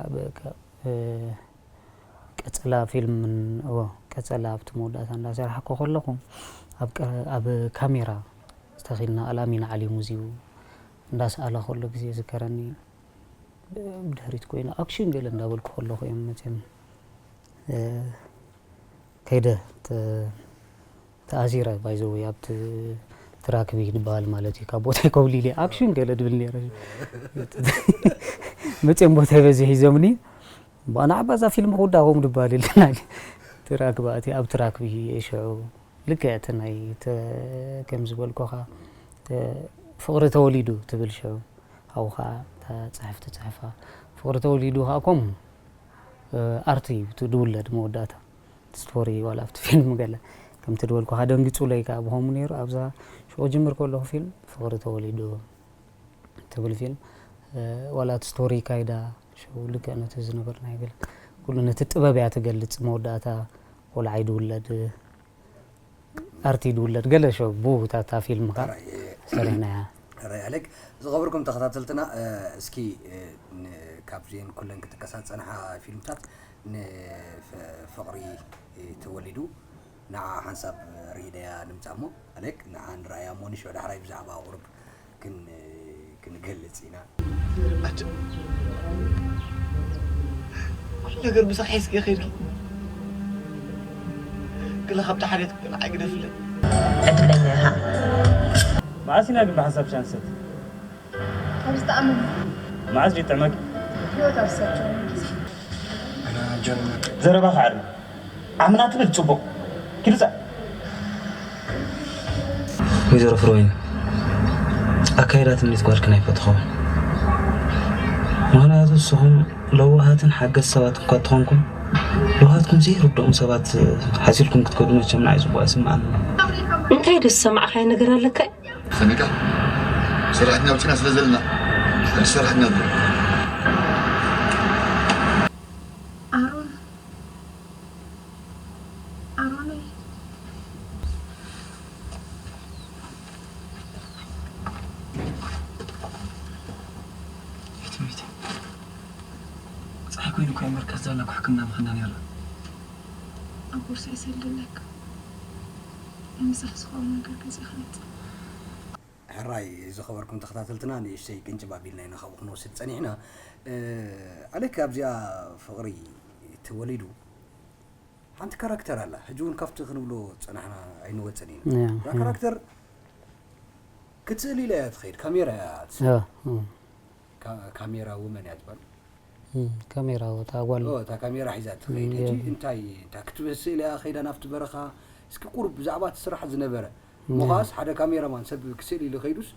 ቀጸላ ፊልም ቀጸላ ኣብቲ መወዳእታ እንዳሰራሕኩ ከለኹ ኣብ ካሜራ ዝተኺልና ኣልኣሚን ዓሊሙ እዚኡ እንዳሰኣለ ከሎ ግዜ ዝከረኒ ብድሕሪት ኮይነ ኣክሽን ገለ እንዳበልኩ ከለኹ እዮም መፅዮም ከይደ ተኣሲረ ባይዘወይ ኣብቲ ትራክቢ ዝበሃል ማለት እዩ ካብ ቦታይ ኮብሊለ ኣክሽን ገለ ድብል ነረ መፅኦም ቦታይ በዚ ሒዞምኒ ብኣና ዓባዛ ፊልም ክውዳእ ከምኡ ድበሃል የለና ትራክቢ ኣቲ ኣብ ትራክቢ ሽዑ ልክዕ እቲ ናይ ከም ዝበልኩኻ ፍቕሪ ተወሊዱ ትብል ሽዑ ኣብኡ ከዓ እታ ፅሕፍቲ ፅሕፋ ፍቕሪ ተወሊዱ ከዓ ከምኡ ኣርቲ እዩ እቲ ድውለድ መወዳእታ ስቶሪ ዋላ ኣብቲ ፊልም ገለ ከምቲ ዝበልኩኻ ደንጊጹለይ ከኣ ብኸምኡ ነይሩ። ኣብዛ ሽዑ ጅምር ከለኹ ፊልም ፍቕሪ ተወሊዱ ትብል ፊልም፣ እ፣ ዋላ እቲ ስቶሪ ካይዳ ሽዑ ልክዕ ነቲ ዝነበርናዮ ገለ ኩሉ ነቲ ጥበብ እያ ትገልጽ። መወዳእታ ቆልዓ እዩ ዝውለድ፣ ኣርቲ እዩ ዝውለድ፣ ገለ ሽዑ ብኡ እታ፣ እታ ፊልም ከኣ ሕራይ፣ እ፣ ሰሪሕናያ። ሕራይ ኣሌክ፣ ዝኸበርኩም ተኸታተልትና፣ እ፣ እስኪ፣ እ፣ ን-፣ ካብዚአን ኩለን ክጥቀሳ ዝጸንሓ ፊልምታት ንፍ-፣ ፍቕሪ፣ እ፣ ተወሊዱ ንዓ ሓንሳብ ርኢናያ ንምጻእ እሞ፣ ኣሌክ፣ ንዓ ንረኣያ እሞ ንሽዑ ዳሕራይ ብዛዕባ ቁሩብ ክን-፣ ክንገልጽ ኢና። ኣት-፣ ኩሉ ነገር ምሳሕ ሒዝኪ ከይድኪ። ገለ ካብቲ ሓልዮትኪ ግን ኣይግደፍለይ። ዕድለኛ ኢኻ። መዓስ ኢና ግን ብሓንሳብ ቻንስ ሰጥ? ኣብ ዝተኣመን። መዓስ ድዩ ጥዕመኪ? ህይወት ኣብ ዝሰርሖ ግዜ። ዘረባ ከዓል ዓምና ትብል ጽቡቕ። ኪዱ ጻእ። ወይዘሮ ፍሮይን፣ ኣካይዳ ትምኒት ጓልክን ኣይፈትኸውን። ምኽንያቱ ንስኹም ለዋሃትን ሓገዝ ሰባት እኳ ተኾንኩም፣ ለዋሃትኩም ዘይርድኦም ሰባት ሓዚልኩም ክትከዱ መቸም ንዓይ ጽቡቕ ኣይስምዓንን። እንታይ ደስ ሰማዕካይ ነገር ኣለካ? ሰኒካ፣ ሰራሕተኛ ውፅና ስለ ዘለና፣ ሰራሕተኛ ኣሎ። ኣሮን፣ ኣሮነይ። ቤት ቤት። ፀሓይ ኮይኑ እኮ እያ መርካዝ ዘላ እኮ ሕክምና ምኸና ነይርና። ኣብ ቦርሳይ ሰልደለካ። ንምሳሕ ዝኸውን ነገር ገዚእኻ መጽእ። ሕራይ ዝኸበርኩም ተኸታተልትና፣ ንእሽተይ ቅንጭብ ኣቢልና ኢና ካብኡ ክንወስድ ጸኒሕና። እ፣ ኣሌክ ኣብዚኣ ፍቕሪ ተወሊዱ ሓንቲ ካራክተር ኣላ። ሕጂ እውን ካብቲ ክንብሎ ጸናሕና ኣይንወጽን ኢና። ያ፣ እዛ ያ። ካራክተር ክትስእል ኢላ እያ ትኸይድ፣ ካሜራ እያ ትስእል። ያ፣ እ። ካ-፣ ካሜራ ውመን እያ ትባል። እም፣ ካሜራ እታ ጓል። ኦ፣ እታ ካሜራ ሒዛ ትኸይድ። እም፣ ሕጂ የ- እንታይ፣ እንታይ ክትስእል እያ ከይዳ ናብቲ በረኻ? እስኪ ቁሩብ ብዛዕባ እቲ ስራሕ ዝነበረ። እም። ምዃስ ሓደ ካሜራማን ሰብ ክስእል ኢሉ ከይዱስ፣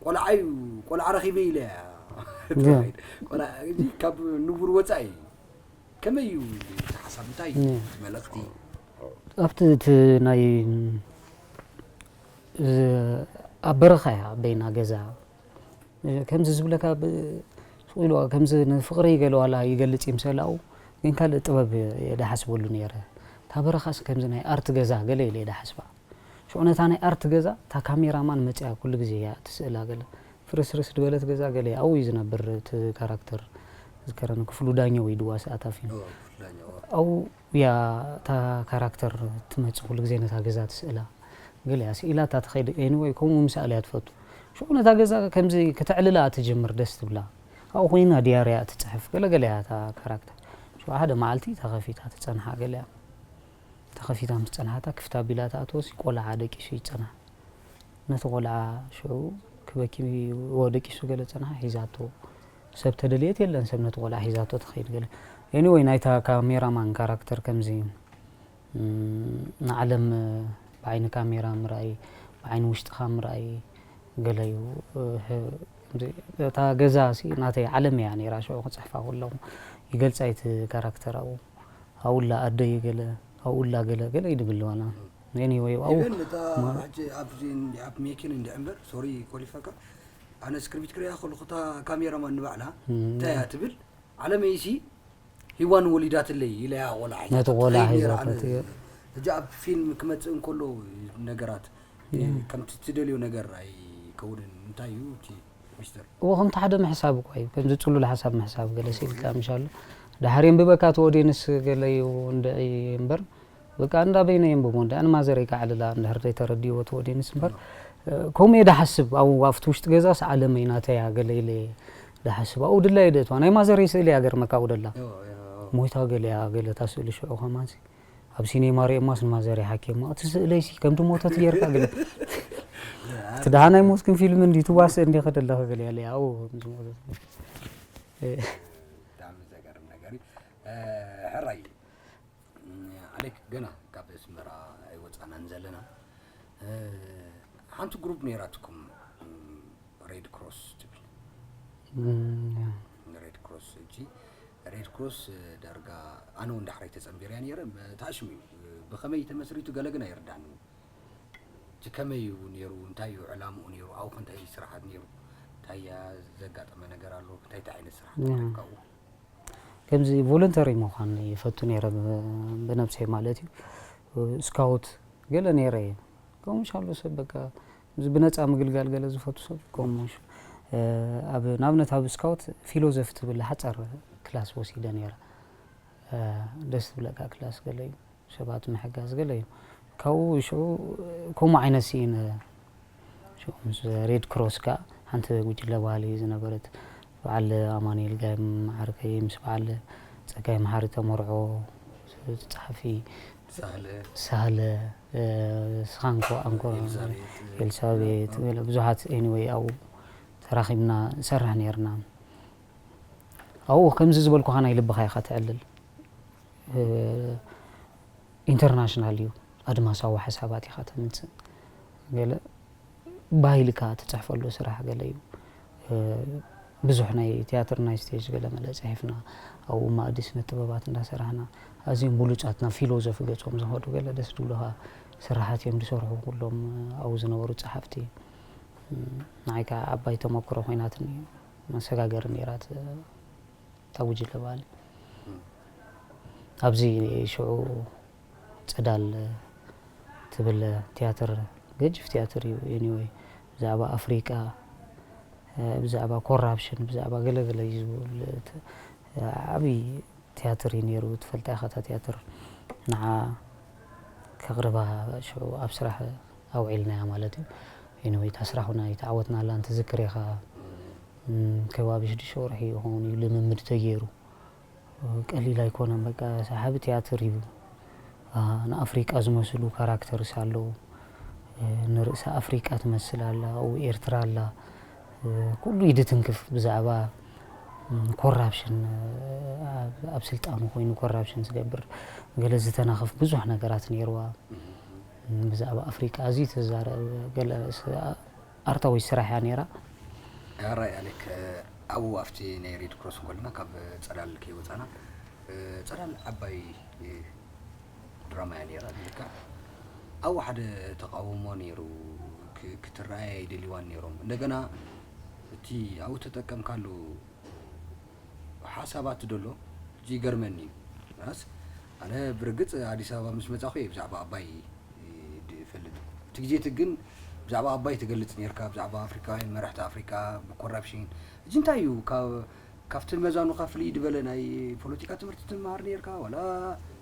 ቆልዓ እዩ፣ ቆልዓ ረኺበ ኢለ እያ ያ። ትኸይድ። ቆልዓ፣ እዚ ካብ ንቡር ወጻኢ ከመይ እዩ እቲ ሓሳብ? እንታይ እዩ እም። እቲ መልእኽቲ? ኣብቲ እቲ ናይ፣ እ፣ ኣብ በረኻ እያ በይና ገዛ። ከምዚ ዝብለካ ብ-፣ ስቕ ኢሉ ከምዚ ንፍቕሪ ገለ ዋላ ይገልጽ ይምሰል ኣብኡ፣ ግን ካልእ ጥበብ እየ ድሓስበሉ ነይረ። እታ በረኻስ ከምዚ ናይ ኣርት ገዛ ገለ ኢለ እየ ድሓስባ። ሽዑ ነታ ናይ ኣርት ገዛ እታ ካሜራማን መጺኣ ኩሉ ግዜ እያ ትስእላ ገለ። ፍርስርስ ዝበለት ገዛ ገለ ኣብኡ እዩ ዝነብር እቲ ካራክተር። ዝከረኒ ክፍሉ ዳኘው እዩ ድዋስ ኣታ ፊልም። ኦ፣ ክፍሉ ዳኘው፣ ኦ። ኣብኡ እያ እታ ካራክተር ትመጽእ ኩሉ ግዜ ነታ ገዛ ትስእላ። ገለ እያ ስኢላታ ትኸይድ። ኤኒወይ፣ ከምኡ ምሳል እያ ትፈቱ። ሽዑ ነታ ገዛ ከምዚ ከተዕልላ ትጅምር፣ ደስ ትብላ። ኣብኡ ኮይና ድያርያ ትጽሕፍ፣ ገለ ገለ እያ እታ ካራክተር። ሽዑ ሓደ መዓልቲ ተኸፊታ ትጸንሓ፣ ገለ እያ። ተኸፊታ ምስ ጸንሓታ፣ ክፍት ኣቢላ ትኣትወሲ፣ ቆልዓ ደቂሱ ይጸንሓ። ነቲ ቆልዓ ሽዑ ክበኪ፣ ወ-፣ ደቂሱ ገለ ጸንሓ፣ ሒዛቶ። ሰብ ተደልየት የለን፣ ሰብ ነቲ ቆልዓ ሒዛቶ ትኸይድ ገለ። ኤኒወይ፣ ናይታ ካሜራማን ካራክተር ከምዚ እም፣ ንዓለም ብዓይኒ ካሜራ ምርኣይ፣ ብዓይኒ ውሽጥኻ ምርኣይ ገለ እዩ። እ፣ ህ-፣ እታ ገዛ ሲ ናተይ ዓለም እያ ነይራ፣ ሽዑ ክጽሕፋ ከለኹ ይገልጻ እቲ ካራክተር ኣብኡ። ኣብኡላ ኣደይ ገለ፣ ኣብኡላ ገለ፣ ገለ ይድብል ዋላ። ኤኒወይ፣ ኣብኡ ኢቨን እታ ማ- ሕጂ ኣብዚ እንዲ-፣ ኣብ ሜኪን እንዲ እምበር፣ ሶሪ ኮሊፈካ፣ ኣነ ስክሪፕት ክሪኣ ከለኹ እታ ካሜራማን ንባዕላ እም። እንታይ እያ ትብል? ዓለመይሲ ሂዋን ወሊዳትለይ ኢለያ ቆልዓ ሒዛ ነቲ ቆልዓ ትኸይድ ነይራ። ሒዛቶ ኣነ ትየ- ሕጂ ኣብ ፊልም ክመጽእ እንከሎ ነገራት፣ እ፣ እም። ከምቲ ትደልዮ ነገር ኣይከውንን። እንታይ እዩ እቲ ሚስተር? እዎ፣ ከምቲ ሓደ ምሕሳብ እኮ እዩ። ከምዚ ጽሉል ሓሳብ ምሕሳብ ገለ ሲልካ ምሻሎ። ድሓር የንብበካ እቲ ኦዲየንስ ገለ እዩ እንድዒ እምበር፣ በቃ እንዳ በይነ የንብቦ እንዳ ኣነ ማዘረይ ከዕልላ እንድሕር ዘይተረድይዎ እቲ ኦዲየንስ እምበር፣ እ፣ ከምኡ እየ ድሓስብ። ኣብኡ ኣብቲ ውሽጢ ገዛስ ዓለመይ ናተያ ገለ ኢለ እየ ድሓስብ። ኣብኡ ድላ እየ ደእትዋ። ናይ ማዘረይ ስእሊ እያ ገርመካ ኣብኡ ደላ። ዮ፣ ዮ፣ ዮ። ሞይታ ገለ እያ፣ ገለ እታ ስእሊ ሽዑ ከማንሲ። ኣብ ሲኔማ ርእየማስ ንማዘር ይሓኪማ። እቲ ስእለይሲ ከም ድሞተት ጌርካ ገለ። እቲ ደሓናይ ሞትክን ፊልም እንዲ ትዋስእ እንዲ ከደለኸ ገለ ያለ ያው ከም ድሞተት። እ። ብጣዕሚ ዘገርም ነገር እዩ። እ፣ ሕራይ፣ እ፣ ኣሌክ፣ ገና ካብ ኣስመራ ኣይወጻናን ዘለና። እ፣ ሓንቲ ግሩፕ ነይራትኩም፣ እ፣ ሬድ ክሮስ ትብል። እም፣ ያ። ሬድ ክሮስ፣ እጂ ሬድ ክሮስ ዳርጋ ኣነ እውን ዳሕራይ ተጸንቢረያ ነይረ። ታሽሙ እዩ። ብኸመይ ተመስሪቱ ገለ ግን ኣይርዳእንን። እቲ ከመይ እዩ ነይሩ? እንታይ እዩ ዕላምኡ ነይሩ? ኣብኡ ከ እንታይ ስራሓት ነይሩ? እንታይ ዘጋጠመ ነገር ኣሎ? እንታይ እንታይ ዓይነት ስራሓት ነይሩ ካብኡ? ከምዚ ቮለንተሪ ምዃን ይፈቱ ነይረ ብነብሰይ ማለት እዩ። ስካውት ገለ ነይረ እየ። ከምኡ ሻሎ ሰብ በቃ እዚ ብነፃ ምግልጋል ገለ ዝፈቱ ሰብ ከምኡ ሽ- ኣብ ንኣብነት ኣብ ስካውት ፊሎዞፊ ትብል ሓፃር ክላስ ወሲደ ነይረ። ደስ ትብለካ ክላስ ገለ እዩ። ሰባት ምሕጋዝ ገለ እዩ። ካብኡ ሽዑ ከምኡ ዓይነት ስኢነ ሽዑ ምስ ሬድ ክሮስ ከኣ ሓንቲ ጉጅለ ባህሊ ዝነበረት በዓል ኣማኑኤል ጋይም ዓርከይ ምስ በዓል ጸጋይ መሓሪ ተመርዖ ጸሓፊ ሳህለ ሳህለ ስኻንኮ ኣንኮር ኤልሳቤጥ ኤልሳቤጥ ገለ ብዙሓት ኤኒወይ ኣብኡ ተራኺብና ንሰርሕ ነርና። ኣብኡ ከምዚ ዝበልኩኻ ናይ ልብኻ ኢኻ ተዕልል። ኢንተርናሽናል እዩ። ኣድማሳዊ ሓሳባት ኢኻ ተምፅእ። ገለ ባህ ኢልካ ትፅሕፈሉ ስራሕ ገለ እዩ። ብዙሕ ናይ ቲያትር ናይ ስቴጅ ገለ መለ ፅሒፍና ኣብኡ ማእዲ ስነ ጥበባት እንዳሰራሕና ኣዝዮም ብሉፃት ናብ ፊሎዞፊ ገፆም ዝኸዱ ገለ ደስ ዝብሉኻ ስራሓት እዮም ዝሰርሑ ኩሎም ኣብኡ ዝነበሩ ፀሓፍቲ። ንዓይ ከዓ ዓባይ ተመክሮ ኮይናትኒ መሰጋገሪ ነይራት እታ ጉጅለ በዓል ኣብዚ ሽዑ ፅዳል ትብል ቲያትር ገጅፍ ቲያትር እዩ። ኤኒወይ ብዛዕባ ኣፍሪቃ ብዛዕባ ኮራፕሽን ብዛዕባ ገለገለ እዩ ዝብል ዓብይ ቲያትር እዩ ነይሩ። ትፈልጣ ኢኻ እታ ቲያትር ንዓ ከቕርባ ሽዑ ኣብ ስራሕ ኣውዒልናያ ማለት እዩ። ኤኒወይ እታ ስራሕ እውን ኣይተዓወትናላን ትዝክር ኢኻ። ከባቢ ሽዱሽተ ወርሒ ይኸውን እዩ ልምምድ ተገይሩ። ቀሊል ኣይኮነን። በቃ ሰሓቢ ቲያትር እዩ። ንኣፍሪቃ ዝመስሉ ካራክተርስ ኣለዉ። ንርእሲ ኣፍሪቃ ትመስል ኣላ፣ ኣብኡ ኤርትራ ኣላ። ኩሉ ኢዱ ትንክፍ ብዛዕባ ኮራፕሽን፣ ኣብ ስልጣኑ ኮይኑ ኮራፕሽን ዝገብር ገለ ዝተናኽፍ ብዙሕ ነገራት ነይርዋ። ብዛዕባ ኣፍሪቃ ኣዝዩ ትዛረብ ገለ ኣርታዊ ስራሕ እያ ነይራ። ራይ ኣሌክ ኣብኡ ኣብቲ ናይ ሬድ ክሮስ እንከለና ካብ ጸዳል ከይወፃና ጸዳል ዓባይ ድራማ እያ ነይራ ልካ ኣብኡ ሓደ ተቃውሞ ነይሩ ክትረኣየ ኣይደልዋን ነይሮም እንደገና እቲ ኣብኡ ተጠቀምካሉ ሓሳባት ደሎ እዚ ይገርመኒ እዩ ራስ ኣነ ብርግፅ ኣዲስ ኣበባ ምስ መፃኹ እየ ብዛዕባ ኣባይ ዝፈልጥ እቲ ግዜ እቲ ግን ብዛዕባ ኣባይ ትገልፅ ነርካ ብዛዕባ ኣፍሪካውያን መራሕቲ ኣፍሪካ ብኮራፕሽን እዚ እንታይ እዩ ካብቲ መዛኑካ ፍልይ ዝበለ ናይ ፖለቲካ ትምህርቲ ትመሃር ነርካ ዋላ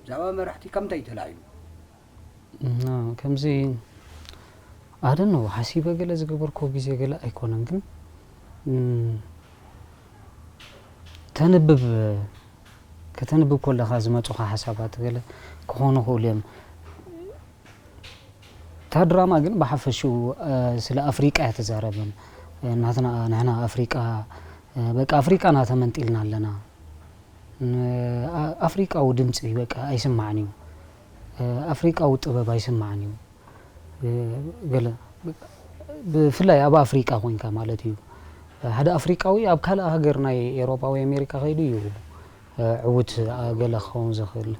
ብዛዕባ መራሕቲ ካብ ምንታይ ተላዒሉ ከምዚ ኣደነው ሓሲበ ገለ ዝገበርኮ ግዜ ገለ ኣይኮነን ግን ተንብብ ከተንብብ ከለኻ ዝመፁኻ ሓሳባት ገለ ክኾኑ ክእሉ እዮም። እታ ድራማ ግን ብሓፈሽኡ ስለ ኣፍሪቃ እያ ትዛረብን ናትና ንሕና ኣፍሪቃ በቃ ኣፍሪቃና ተመንጢልና ኣለና። ኣፍሪቃዊ ድምፂ በቃ ኣይስማዕን እዩ። ኣፍሪቃዊ ጥበብ ኣይስማዕን እዩ። ገለ ብፍላይ ኣብ ኣፍሪቃ ኮይንካ ማለት እዩ ሓደ ኣፍሪቃዊ ኣብ ካልእ ሃገር ናይ ኤሮጳ ወይ ኣሜሪካ ከይዱ እዩ ዕዉት ገለ ክኸውን ዝኽእል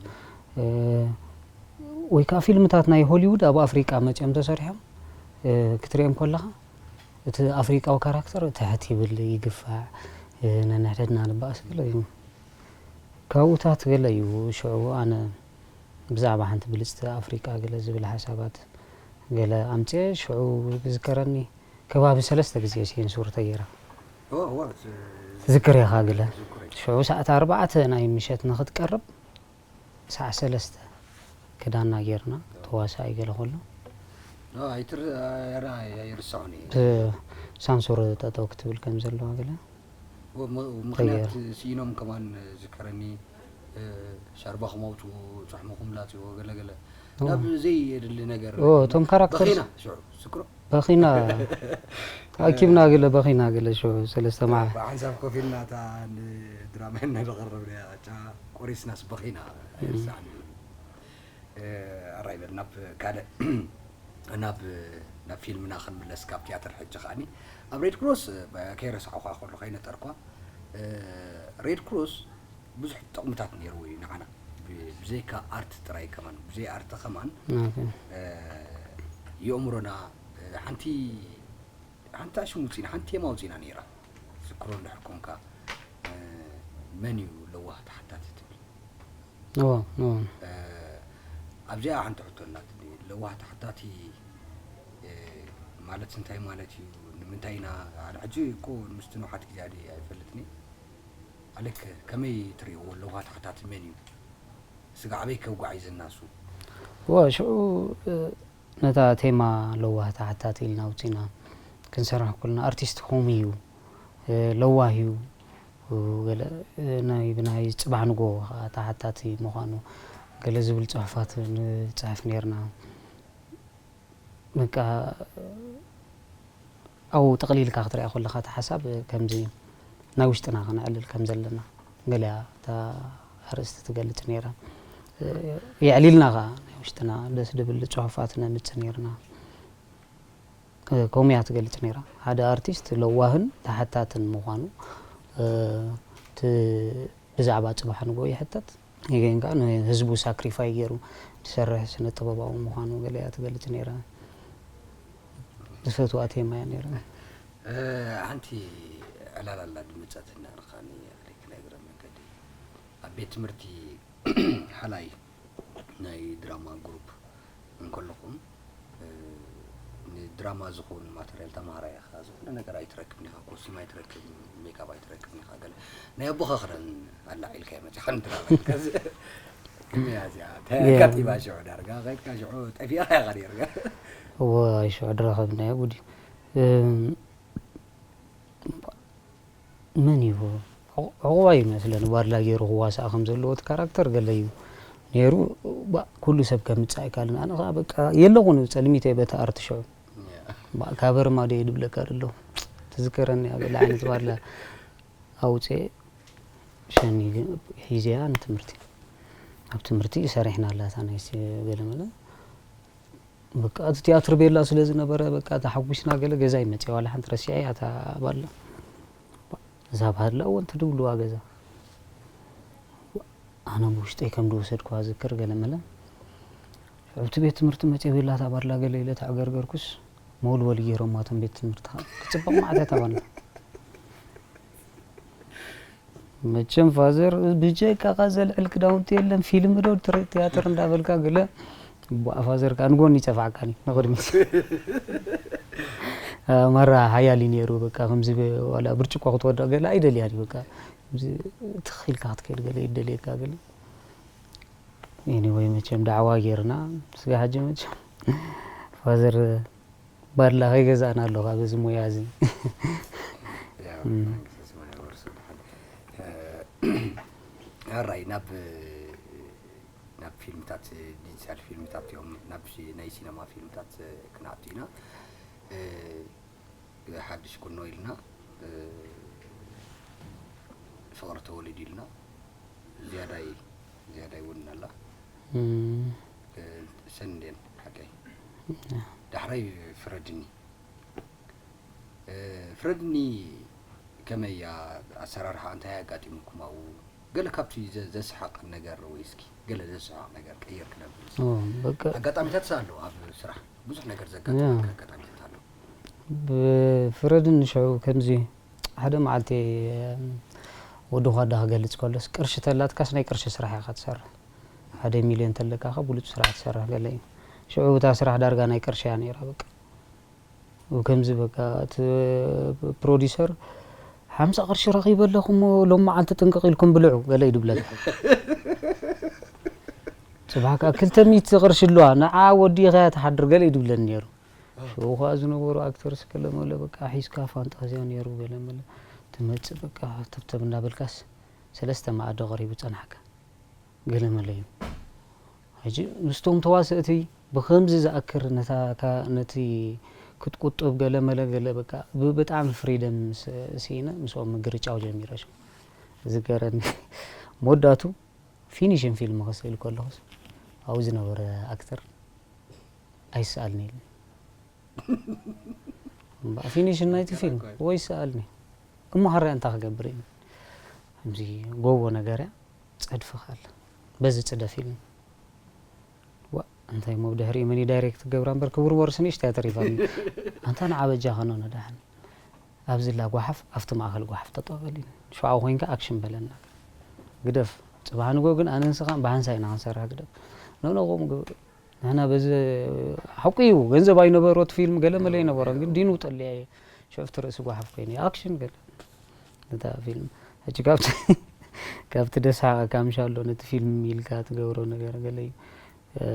ወይ ከዓ ፊልምታት ናይ ሆሊውድ ኣብ ኣፍሪቃ መፂኦም ተሰሪሖም ክትሪኦም ከለኻ እቲ ኣፍሪቃዊ ካራክተር ትሕት ይብል ይግፋዕ ነንሕድሕድና ንበኣስ ገለ እዩ ካብኡታት ገለ እዩ ሽዑ ኣነ ብዛዕባ ሓንቲ ብልፅቲ ኣፍሪቃ ገለ ዝብል ሓሳባት ገለ ኣምፅኤ ሽዑ ዝዝከረኒ ከባቢ ሰለስተ ግዜ ሴንሱር ተገይራ ትዝክር ኢኻ ገለ ሽዑ ሰዓት ኣርባዕተ ናይ ምሸት ንክትቀርብ ሰዓት ሰለስተ ክዳና ጌርና ተዋሳኣይ ገለ ከሎ ኣይርሳዑን ሳንሱር ጠጠው ክትብል ከም ዘለዋ ገለ ምክንያት ስኢኖም ከማን ዝከረኒ ሻርባ ክመውፅኡ ፃሕሙ ክምላፅዎ ገለገለ ናብ ዘይ የድሊ ነገር እቶም ካራክተር በኺና ሽዑ ስክሮ በኺና ኣኪብና ገለ በኺና ገለ ሽዑ ሰለስተ መዓ ብሓንሳብ ኮፍ ኢልና እታ ንድራማ እናዘቐረብና ጫ ቆሪስናስ በኺና ርሳዕኒ ኣራይ በል ናብ ካልእ ናብ ናብ ፊልምና ክንምለስ ካብ ቲያትር ሕጂ ከዓኒ ኣብ ሬድ ክሮስ ከይረሳዕኳ ከሎ ከይነጠርኳ ሬድ ክሮስ ብዙሕ ጥቕምታት ነይርዎ እዩ ንዓና። ብ-፣ ብዘይካ ኣርት ጥራይ ከማን፣ ብዘይ ኣርት ከማን፣ ናተ እ፣ የእምሮና፣ እ፣ ሓንቲ፣ ሓንቲ ኣሽሙ ውፂና፣ ሓንቲ ቴማ ውፂና ነይራ። ዝክሮ እንድሕር ኮንካ፣ እ፣ መን እዩ ለዋህ ተሓታቲ ትብል? እዎ እዎ እ፣ ኣብዚኣ ሓንቲ ሕቶ ኣላትኒ። ለዋህ ተሓታቲ፣ እ፣ ማለት እንታይ ማለት እዩ? ንምንታይ ኢና፣ ኣነ ሕጂ እኮ ምስቲ ንውሓት ግዜ ኣደ ኣይፈልጥን እየ። ኣሌክ፣ ከመይ ትርእይዎ? ለዋህ ተሓታቲ መን እዩ? ስጋዕ ኣበይ ከጓዒዘና እሱ? እዎ ሽዑ እ፣ ነታ ቴማ ለዋህ ተሓታቲ ኢልና ኣውፂና ክንሰርሕ ኩልና ኣርቲስት ከምኡ እዩ፣ እ፣ ለዋህ እዩ፣ እ፣ ገለ እ፣ ናይ ብናይ ፅባሕ ንጎ ከዓ ተሓታቲ ምዃኑ ገለ ዝብል ፅሑፋት ንፅሕፍ ነይርና። በቃ ኣብኡ ጠቕሊልካ ክትሪኣ ከለኻ እቲ ሓሳብ ከምዚ ናይ ውሽጥና ከነዕልል ከም ዘለና ገሊኣ እታ ኣርእስቲ ትገልጽ ነይራ። የዕሊልና ከኣ ናይ ውሽጥና ደስ ድብል ጽሑፋት ነምጽእ ነይርና። ከምኡ እያ ትገልጽ ነይራ። ሓደ ኣርቲስት ለዋህን ተሓታትን ምዃኑ እቲ ብዛዕባ ጽባሕ ንግሆ ይሕተት። ግን ከኣ ንህዝቡ ሳክሪፋይ ገይሩ ዝሰርሕ ስነ ጥበባዊ ምዃኑ ገለ እያ ትገልጽ ነይራ። ዝፈትዋ ቴማ እያ ነይራ። እ፣ ሓንቲ ዕላል ኣላ ድምጸትና ንኻኒ ኣሌክ፣ ናይ እግረ መንገዲ ኣብ ቤት ትምህርቲ ሓላይ ናይ ድራማ ግሩፕ እንከለኹም፣ እ፣ ንድራማ ዝኸውን ማተርያል ተማሃራይ ኢኻ፣ ዝኾነ ነገር ኣይትረክብን ኢኻ፣ ኮስቲም ኣይትረክብን፣ ሜክኣፕ ኣይትረክብን ኢኻ፣ ገለ ናይ ኣቦኻ ክዳን ኣላዒልካ እያ መጺኻ ንድራማ ኢልካ ዝ-፣ እዚኣ እዚኣ እንታይ ኣጋጢማ ሽዑ ዳርጋ ከድካ ሽዑ ጠፊእኻ ኢኻ ነይርካ። እዋይ ሽዑ ድረኸብናዮ ጉድ እዩ። እም፣ መን እዩ? ዕቑ-፣ ዕቑባ እዩ መስለኒ ባድላ ገይሩ ክዋሳእ ከም ዘለዎ እቲ ካራክተር ገለ እዩ ነይሩ። ባ-፣ ኩሉ ሰብ ከምጽእ ኣይካልን። ኣነ ኸዓ በቃ የለኹን ጸልሚት እየ በቲ ኣርት ሽዑ። ባ-፣ ካቨር ማዶ እየ ድብለካ ደሎ። ትዝከረኒ እያ ገለ ዓይነት ባድላ ኣውፅኤ ሸኒ ሒዘያ ንትምህርቲ። ኣብ ትምህርቲ ሰሪሕና ኣላታ ናይ ሲ-፣ ገለመለ። በቃ እቲ ቲያትር ቤላ ስለ ዝነበረ በቃ ተሓጒስና ገለ ገዛ ይመፅእ ዋላ ሓንቲ ረሲዐ እያ እታ ባድላ። እዛ ባድላ እውን ትድብልዋ ገዛ። ኣነ ብውሽጠይ ከም ዝወሰድኩዋ ዝክር ገለመለ። ኣብቲ ቤት ትምህርቲ መፅእ ቤላ እታ ባድላ ገለ ኢለ ተዕገርገርኩስ መወልወሊ ገይሮማ እቶም ቤት ትምህርቲ ከዓ ክፅብቕ ማዕተ እታ ባድላ። መቸም ፋዘር ብጀካኻ ዘልዕል ክዳውንቲ የለን፣ ፊልም ዶ ትርኢ ቲያትር እንዳበልካ ገለ ቡኣ ፋዘር ከዓ ንጎኒ ይጸፋዕካኒ ንቕድሚት። አ፣ ማራ ሓያል እዩ ነይሩ። በቃ ከምዚ ብ-፣ ዋላ ብርጭቆ ክትወድቕ ገለ ኣይደልያን እዩ። በቃ ከምዚ ትኽ ኢልካ ክትከይድ ገለ ይደልየካ ገለ። ኤኒወይ መቸም ዳዕዋ ጌርና። ስጋ ሕጂ መቸም ፋዘር ባድላ ከይገዛእና ኣለኹ በዚ ሞያ እዚ። ያው እም። መንግስተ ሰማይ ያወርሶ ድሓን። እ፣ ኣራይ ናብ፣ ናብ ፊልምታት፣ ዲጂታል ፊልምታት እዮም፣ ናብ ሲ-፣ ናይ ሲነማ ፊልምታት ክንኣቱ ኢና። እ፣ ሓድሽ ቁኖ ኢልና፣ እ፣ ፍቕሪ ተወሊዱ ኢልና፣ ዝያዳይ፣ ዝያዳይ እውን ኣላ። እም። እ፣ ሰንዴን ሓቀይ። ዳሕራይ ፍረድኒ። እ፣ ፍረድኒ ከመይ እያ ኣሰራርሓ፣ እንታይ ኣጋጢሙኩም ኣብኡ? ገለ ካብቲ ዘ-፣ ዘስሓቕ ነገር ወይ እስኪ ገለ ዘስሓቕ ነገር ቀየር ክነብል። ኦ፣ በቃ ኣጋጣሚታት ኣሎ ኣብ ስራሕ፣ ብዙሕ ነገር ዘጋጥመካ ያ። ኣጋጣሚታት ኣሎ። ብፍረድኒ ሽዑ ከምዚ ሓደ መዓልቲ፣ ወዲ ኳዳ ክገልጽ ከሎስ ቅርሺ ተላትካስ ናይ ቅርሺ ስራሕ ኢኻ ትሰርሕ። ሓደ ሚልዮን ተለካ ከ ብሉጽ ስራሕ ትሰርሕ ገለ እዩ። ሽዑ እታ ስራሕ ዳርጋ ናይ ቅርሺ እያ ነይራ በቃ። ወከምዚ በቃ እቲ ፕሮዲሰር ሓምሳ ቅርሺ ረኺበ ኣለኹ እሞ ሎም መዓልቲ ጥንቅቕ ኢልኩም ብልዑ ገለ እዩ ድብለካ። ጽባሕ ከኣ ክልተ ሚእቲ ቅርሺ ኣለዋ ንዓ ወዲእኻያ ትሓድር ገለ እዩ ድብለኒ ነይሩ። ሽዑ ከኣ ዝነበሩ ኣክተርስ ገለ መለ በቃ ሒዝካ ፋንጣዝያ ነይሩ ገለ መለ ትመጽእ በቃ ተብተብ እንዳበልካስ ሰለስተ መኣዲ ቀሪቡ ጸናሕካ። ገለ መለ እዩ። ሕጂ ምስቶም ተዋሰእቲ ብኸምዚ ዝኣክር ነታ፣ እታ፣ ነቲ ክትቁጥብ ገለ መለ ገለ በቃ ብ-፣ ብጣዕሚ ፍሪደም ስ-፣ ስኢነ ምስኦም ምግርጫው ጀሚረ። ሽዑ ዝገረኒ መወዳቱ ፊኒሽን ፊልም ክስእል ከለኹስ ኣብኡ ዝነበረ ኣክተር ኣይስኣልኒ ኢሉኒ። እምበኣር ፊኒሽን ናይቲ ፊልም ወይ ይስኣልኒ እሞ ሃራይ እንታይ ክገብር እዩ? ከምዚ ጎቦ ነገር እያ። ጸድፍኻ ኣለ። በዚ ጽደፍ ኢሉኒ። ዋ፣ እንታይ እሞ ብድሕሪኡ መን እዩ ዳይሬክት ክገብራ እምበር ክውርወርስ ንእሽተይ እያ ተሪፋኒ። ኣንታ ንዓ በጃኻ ኖኖ ደሓን። ኣብዚ ላ ጓሓፍ፣ ኣብቲ ማእከል ጓሓፍ ጠጠው በል ኢሉኒ። ሽዑ ኮይንካ ኣክሽን በለና። ግደፍ። ጽባሕ ንግሆ ግን ኣነ ንስኻን ብሓንሳእ ኢና ክንሰርሕ ግደፍ። ኖኖ ከምኡ ግበር። ንሕና በዚ ሓቁ እዩ፣ ገንዘብ ኣይነበሮ እቲ ፊልም ገለ መለ ኣይነበሮን፣ ግን ዲኑ ጠልያ እየ። ሽዑ ኣብቲ ርእሲ ጓሓፍ ኮይነ ኣክሽን ገለ ነታ ፊልም። ሕጂ ካብቲ ካብቲ ደስሓ ካምሻሎ ነቲ ፊልም ኢልካ ትገብሮ ነገር ገለ እዩ። እ፣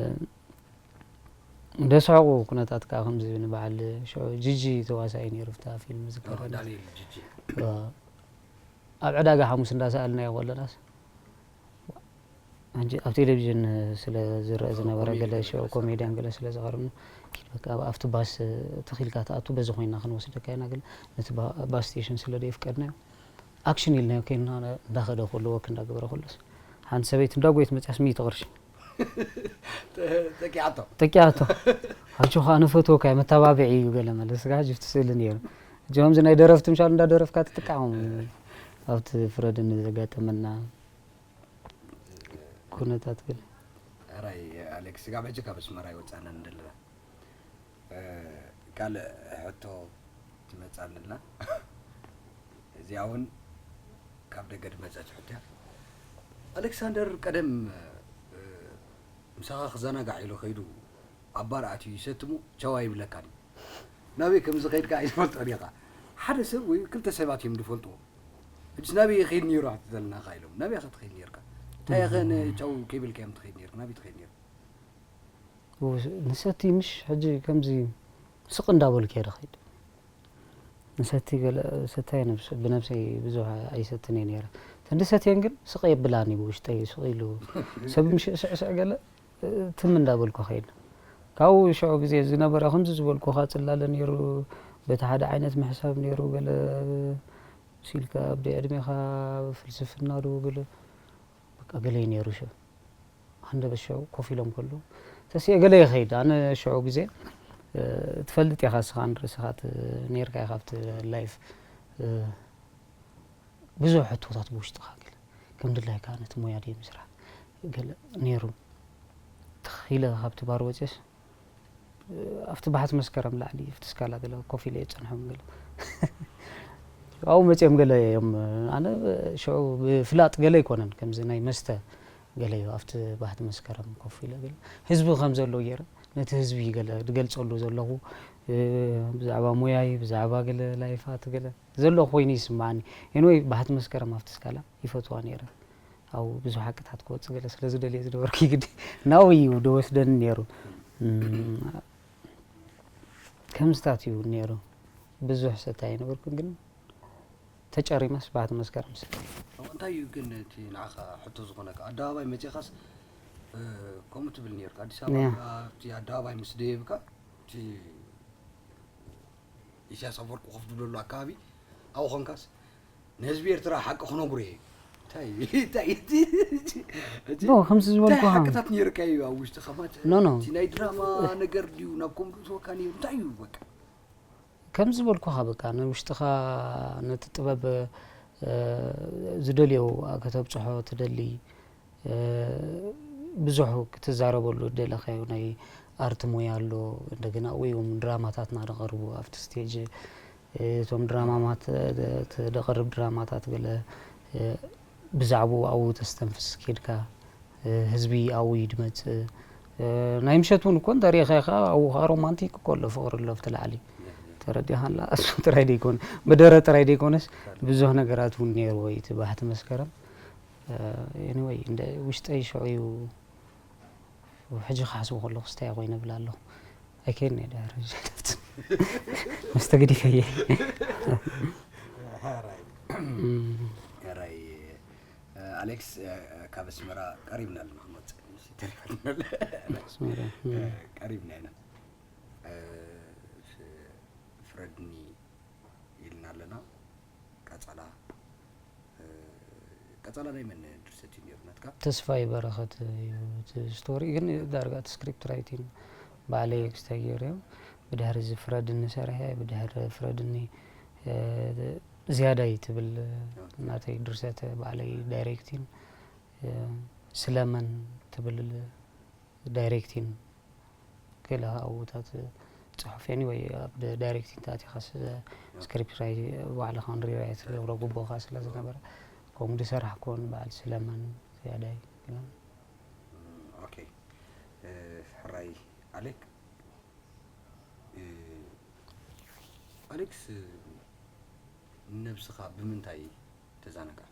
ደስሕቑ ኩነታት ከኣ ከምዚ ንበዓል ሽዑ ጂጂ ተዋሳኢ ነይሩ ኣብታ ፊልም ዝከረኒ። ዳንኤል ጂጂ። እ፣ ኣብ ዕዳጋ ሓሙስ እንዳሰኣልናዮ ከለናስ፣ ሕጂ ኣብ ቴሌቪዥን ስለ ዝረአ ዝነበረ ኮሜዲ ገለ ገለ ሽዑ ስለ ኮሜድያን ዝቐርብ። ገለ ስለ ዝቐርብና፣ ኪድ በቃ ኣብ፣ ኣብቲ ባስ ተኺልካ ትኣቱ፣ በዚ ኮይና ክንወስደካ ኢና፣ ገለ ነቲ ባ-፣ ባስ ስቴሽን ስለ ደየፍቀድናዮ፣ ኣክሽን ኢልናዮ ከይንና እንዳኸደ ከሎ፣ ወክ እንዳገበረ ከሎስ፣ ሓንቲ ሰበይቲ እንዳጎየት መጽያስ ሚእቲ ቅርሺ። ጠ-፣ ጠቂዓቶ። ጠቂዓቶ። ኣጆኻ፣ ኣነ ፈትወካ እየ፣ መተባብዒ እዩ፣ ገለ መለ። ስጋ ሕጂ ኣብቲ ስእሊ ነይሩ። ሕጂ ከምዚ ናይ ደረፍቲ ምሻል እንዳደረፍካ ትጥቃዖም። ኣብቲ ፍረድኒ ዘጋጠመና ኩነታት ገለ። ሕራይ ኣሌክስ፣ ስጋብ ሕጂ ካብ ኣስመራ ኣይወጻእናን ዘለና። እ፣ ካልእ ሕቶ ትመጻልና ኣላ። እዚኣ እውን ካብ ደገ ዝመጸት ሕቶ እያ። ኣሌክሳንደር ቀደም፣ እ፣ ምሳኻ ክዘናጋዕ ኢሉ ከይዱ ኣብ ባር ኣትዩ ይሰትሙ ቻው ኣይብለካን እዩ። ናበይ ከም ዝኸይድ ከኣ ኣይትፈልጦን ኢኻ። ሓደ ሰብ ወይ ክልተ ሰባት እዮም ዝፈልጥዎ። ሕጅስ ናበይ ይኸይድ ነይሩ ክትብለና ኢኻ ኢሎም። ናበይ ኢኻ ትኸይድ ነይርካ? እንታይ ኢኸ ንቻው ከይበልካዮም ትኸይድ ነይርካ? ናበይ ትኸይድ ነይርካ? ንሰቲ ምሽ ሕጂ ከምዚ ስቕ እንዳበልኩ እየ ዝኸይድ። ንሰቲ ገለ ሰታይ ነብስ-፣ ብነብሰይ ብዙሕ ኣይሰትን እየ ነይረ። ተንዲ ሰትየን ግን ስቕ የብላኒ ብውሽጠይ ስቕ ኢሉ። ሰብ ምሽ ስዕስዕ ገለ ትም እንዳበልኩ ኸይድ። ካብኡ ሽዑ ግዜ ዝነበረ ከምዚ ዝበልኩኻ ጽላለ ነይሩ፣ በቲ ሓደ ዓይነት ምሕሳብ ነይሩ፣ ገለ ሲልካ ኣብ ዕድሜኻ ፍልስፍና ዶ ገለ በቃ ገለ እዩ ነይሩ ሽዑ። ሃንደበት ሽዑ ኮፍ ኢሎም ከለዉ፣ ተስኤ ገለ ይኸይድ። ኣነ ሽዑ ግዜ፣ እ፣ ትፈልጥ ኢኻ እስኻ ንርእስኻ ት-፣ ነይርካ ኢኻ ኣብቲ ላይፍ። እ፣ ብዙሕ ሕቶታት ብውሽጥኻ ገለ ከም ድላይካ ነቲ ሞያ ድየ ምስራሕ ገለ ነይሩ። ትኽ ኢለ ካብቲ ባር ወፅየስ፣ ኣብቲ ባሕቲ መስከረም ላዕሊ፣ ኣብቲ ስካላ ገለ ኮፍ ኢለ እየ ዝጸንሖም ገለ። ኣብኡ መጺኦም ገለ እዮም፣ ኣነ ሽዑ ብፍላጥ ገለ ኣይኮነን፣ ከምዚ ናይ መስተ ገለ እዩ፣ ኣብቲ ባሕቲ መስከረም ኮፍ ኢለ ገለ። ህዝቢ ከም ዘሎ ገይረ፣ ነቲ ህዝቢ ገለ ዝገልጸሉ ዘለኹ፣ እ፣ ብዛዕባ ሞያይ፣ ብዛዕባ ገለ ላይፋት ገለ ዘሎ ኮይኑ ይስምዓኒ። ኤንወይ፣ ባሕቲ መስከረም ኣብቲ ስካላ ይፈትዋ ነይረ። ኣብኡ ብዙሕ ሓቅታት ክወጽእ ገለ ስለ ዝደልየ ዝነበርኩ ግዲ ናብኡ እዩ ዝወስደኒ ነይሩ። እም፣ ከምዚታት እዩ ነይሩ። ብዙሕ ሰታይ ኣይነበርኩን፣ ግን ተጨሪመስ ባሕቲ መስከረም ሰ-፣ እንታይ እዩ ግን እቲ ንዓኻ ሕቶ ዝኾነካ? ኣደባባይ መጺኻስ፣ እ፣ ከምኡ ትብል ነይርካ። ኣዲስ ኣበባ ያ። ኣብቲ ኣደባባይ ምስ ደየብካ፣ እቲ ኢሳያስ ኣፈወርቂ ኮፍ ዝብለሉ ኣካባቢ ኣብኡ ኾንካስ፣ ንህዝቢ ኤርትራ ሓቂ ክነግሮ እየ። እንታይ እዩ? እንታይ እዩ እቲ? እቲ ኖ፣ ከምዚ እንታይ ዝበልኩኻ። ሓቅታት ነይርካ እዩ ኣብ ውሽጥኻ ማለት ኖ፣ ኖ። እቲ ናይ ድራማ ነገር ድዩ ናብ ኮም ዝወካ ነይሩ? እንታይ እዩ በቃ? ከምዚ ዝበልኩኻ በቃ፣ ንውሽጥኻ ነቲ ጥበብ፣ እ፣ ዝደልዮ ከተብጽሖ ትደሊ። እ፣ ብዙሕ ክትዛረበሉ ዝደለኻዮ ናይ ኣርት ሞያ ኣሎ። እንደገና ወይ እውን ድራማታትና ደቐርቡ ኣብቲ ስቴጅ፣ እ፣ እቶም ድራማማት፣ እ፣ ደ-፣ ተደቐርብ ድራማታት ገለ፣ እ፣ ብዛዕባኡ ኣብኡ ተስተንፍስ ኬድካ፣ እ፣ ህዝቢ ኣብኡ ይድመጽእ። እ፣ ናይ ምሸት እውን እኮ እንተሪኢኻ ኢኻ ኣብኡ ኸዓ ሮማንቲክ እኮ ኣሎ፣ ፍቕሪ ኣሎ ኣብቲ ላዕሊ። ተረዲኻላ? እሱ ጥራይ ደይኮነ፣ መደረ ጥራይ ደይኮነስ ብዙሕ ነገራት እውን ነይርዎ እዩ እቲ ባሕቲ መስከረም። ኤኒወይ፣ እንደ ውሽጠይ ሽዑ እዩ። ሕጂ ክሓስቦ ከለኹ ስታይ ኮይነ እብል ኣለኹ። ኣይከይድን እየ ድሕሪ ሕጂ። መስተግዲፈ እየ። ሕራይ። እም። ሕራይ፣ ኣሌክስ፣ ካብ ኣስመራ ቀሪብና ኣለና ክንወፅእ። ተሪፋትና ኣላ። ኣስመራ፣ እም። ቀሪብና ኢና። ፍረድኒ ኢልና ኣለና። ቀጸላ፣ እ፣ ቀጸላ ናይ መን ድርሰት እዩ ነይሩ ናትካ? ተስፋይ በረኸት እዩ እቲ ስቶሪ፣ ግን ዳርጋ እቲ ስክሪፕት ራይቲንግ ባዕለይ ኤክስታ ገይረዮ። ብድሕሪ እዚ ፍረድኒ ሰሪሐ፣ ብድሕሪ ፍረድኒ፣ እ፣ ዝያዳይ ትብል ኦኬ። ናተይ ድርሰት ባዕለይ ዳይሬክቲን ስለመን ትብል ዳይሬክቲን ገለ ኣብታት ጽሑፍ ኤኒወይ ኣብ ዳይሬክቲን ተኣቲኻስ ስክሪፕት ራይ ባዕልኻ ሪራይት ትገብሮ ግቡእኻ ስለ ዝነበረ ከምኡ ዝሰራሕኩ ንበዓል ስለመን ዝያዳይ። ኦኬ። ሕራይ ኣሌክ ኣሌክስ፣ ነብስኻ ብምንታይ ተዛናግዓ?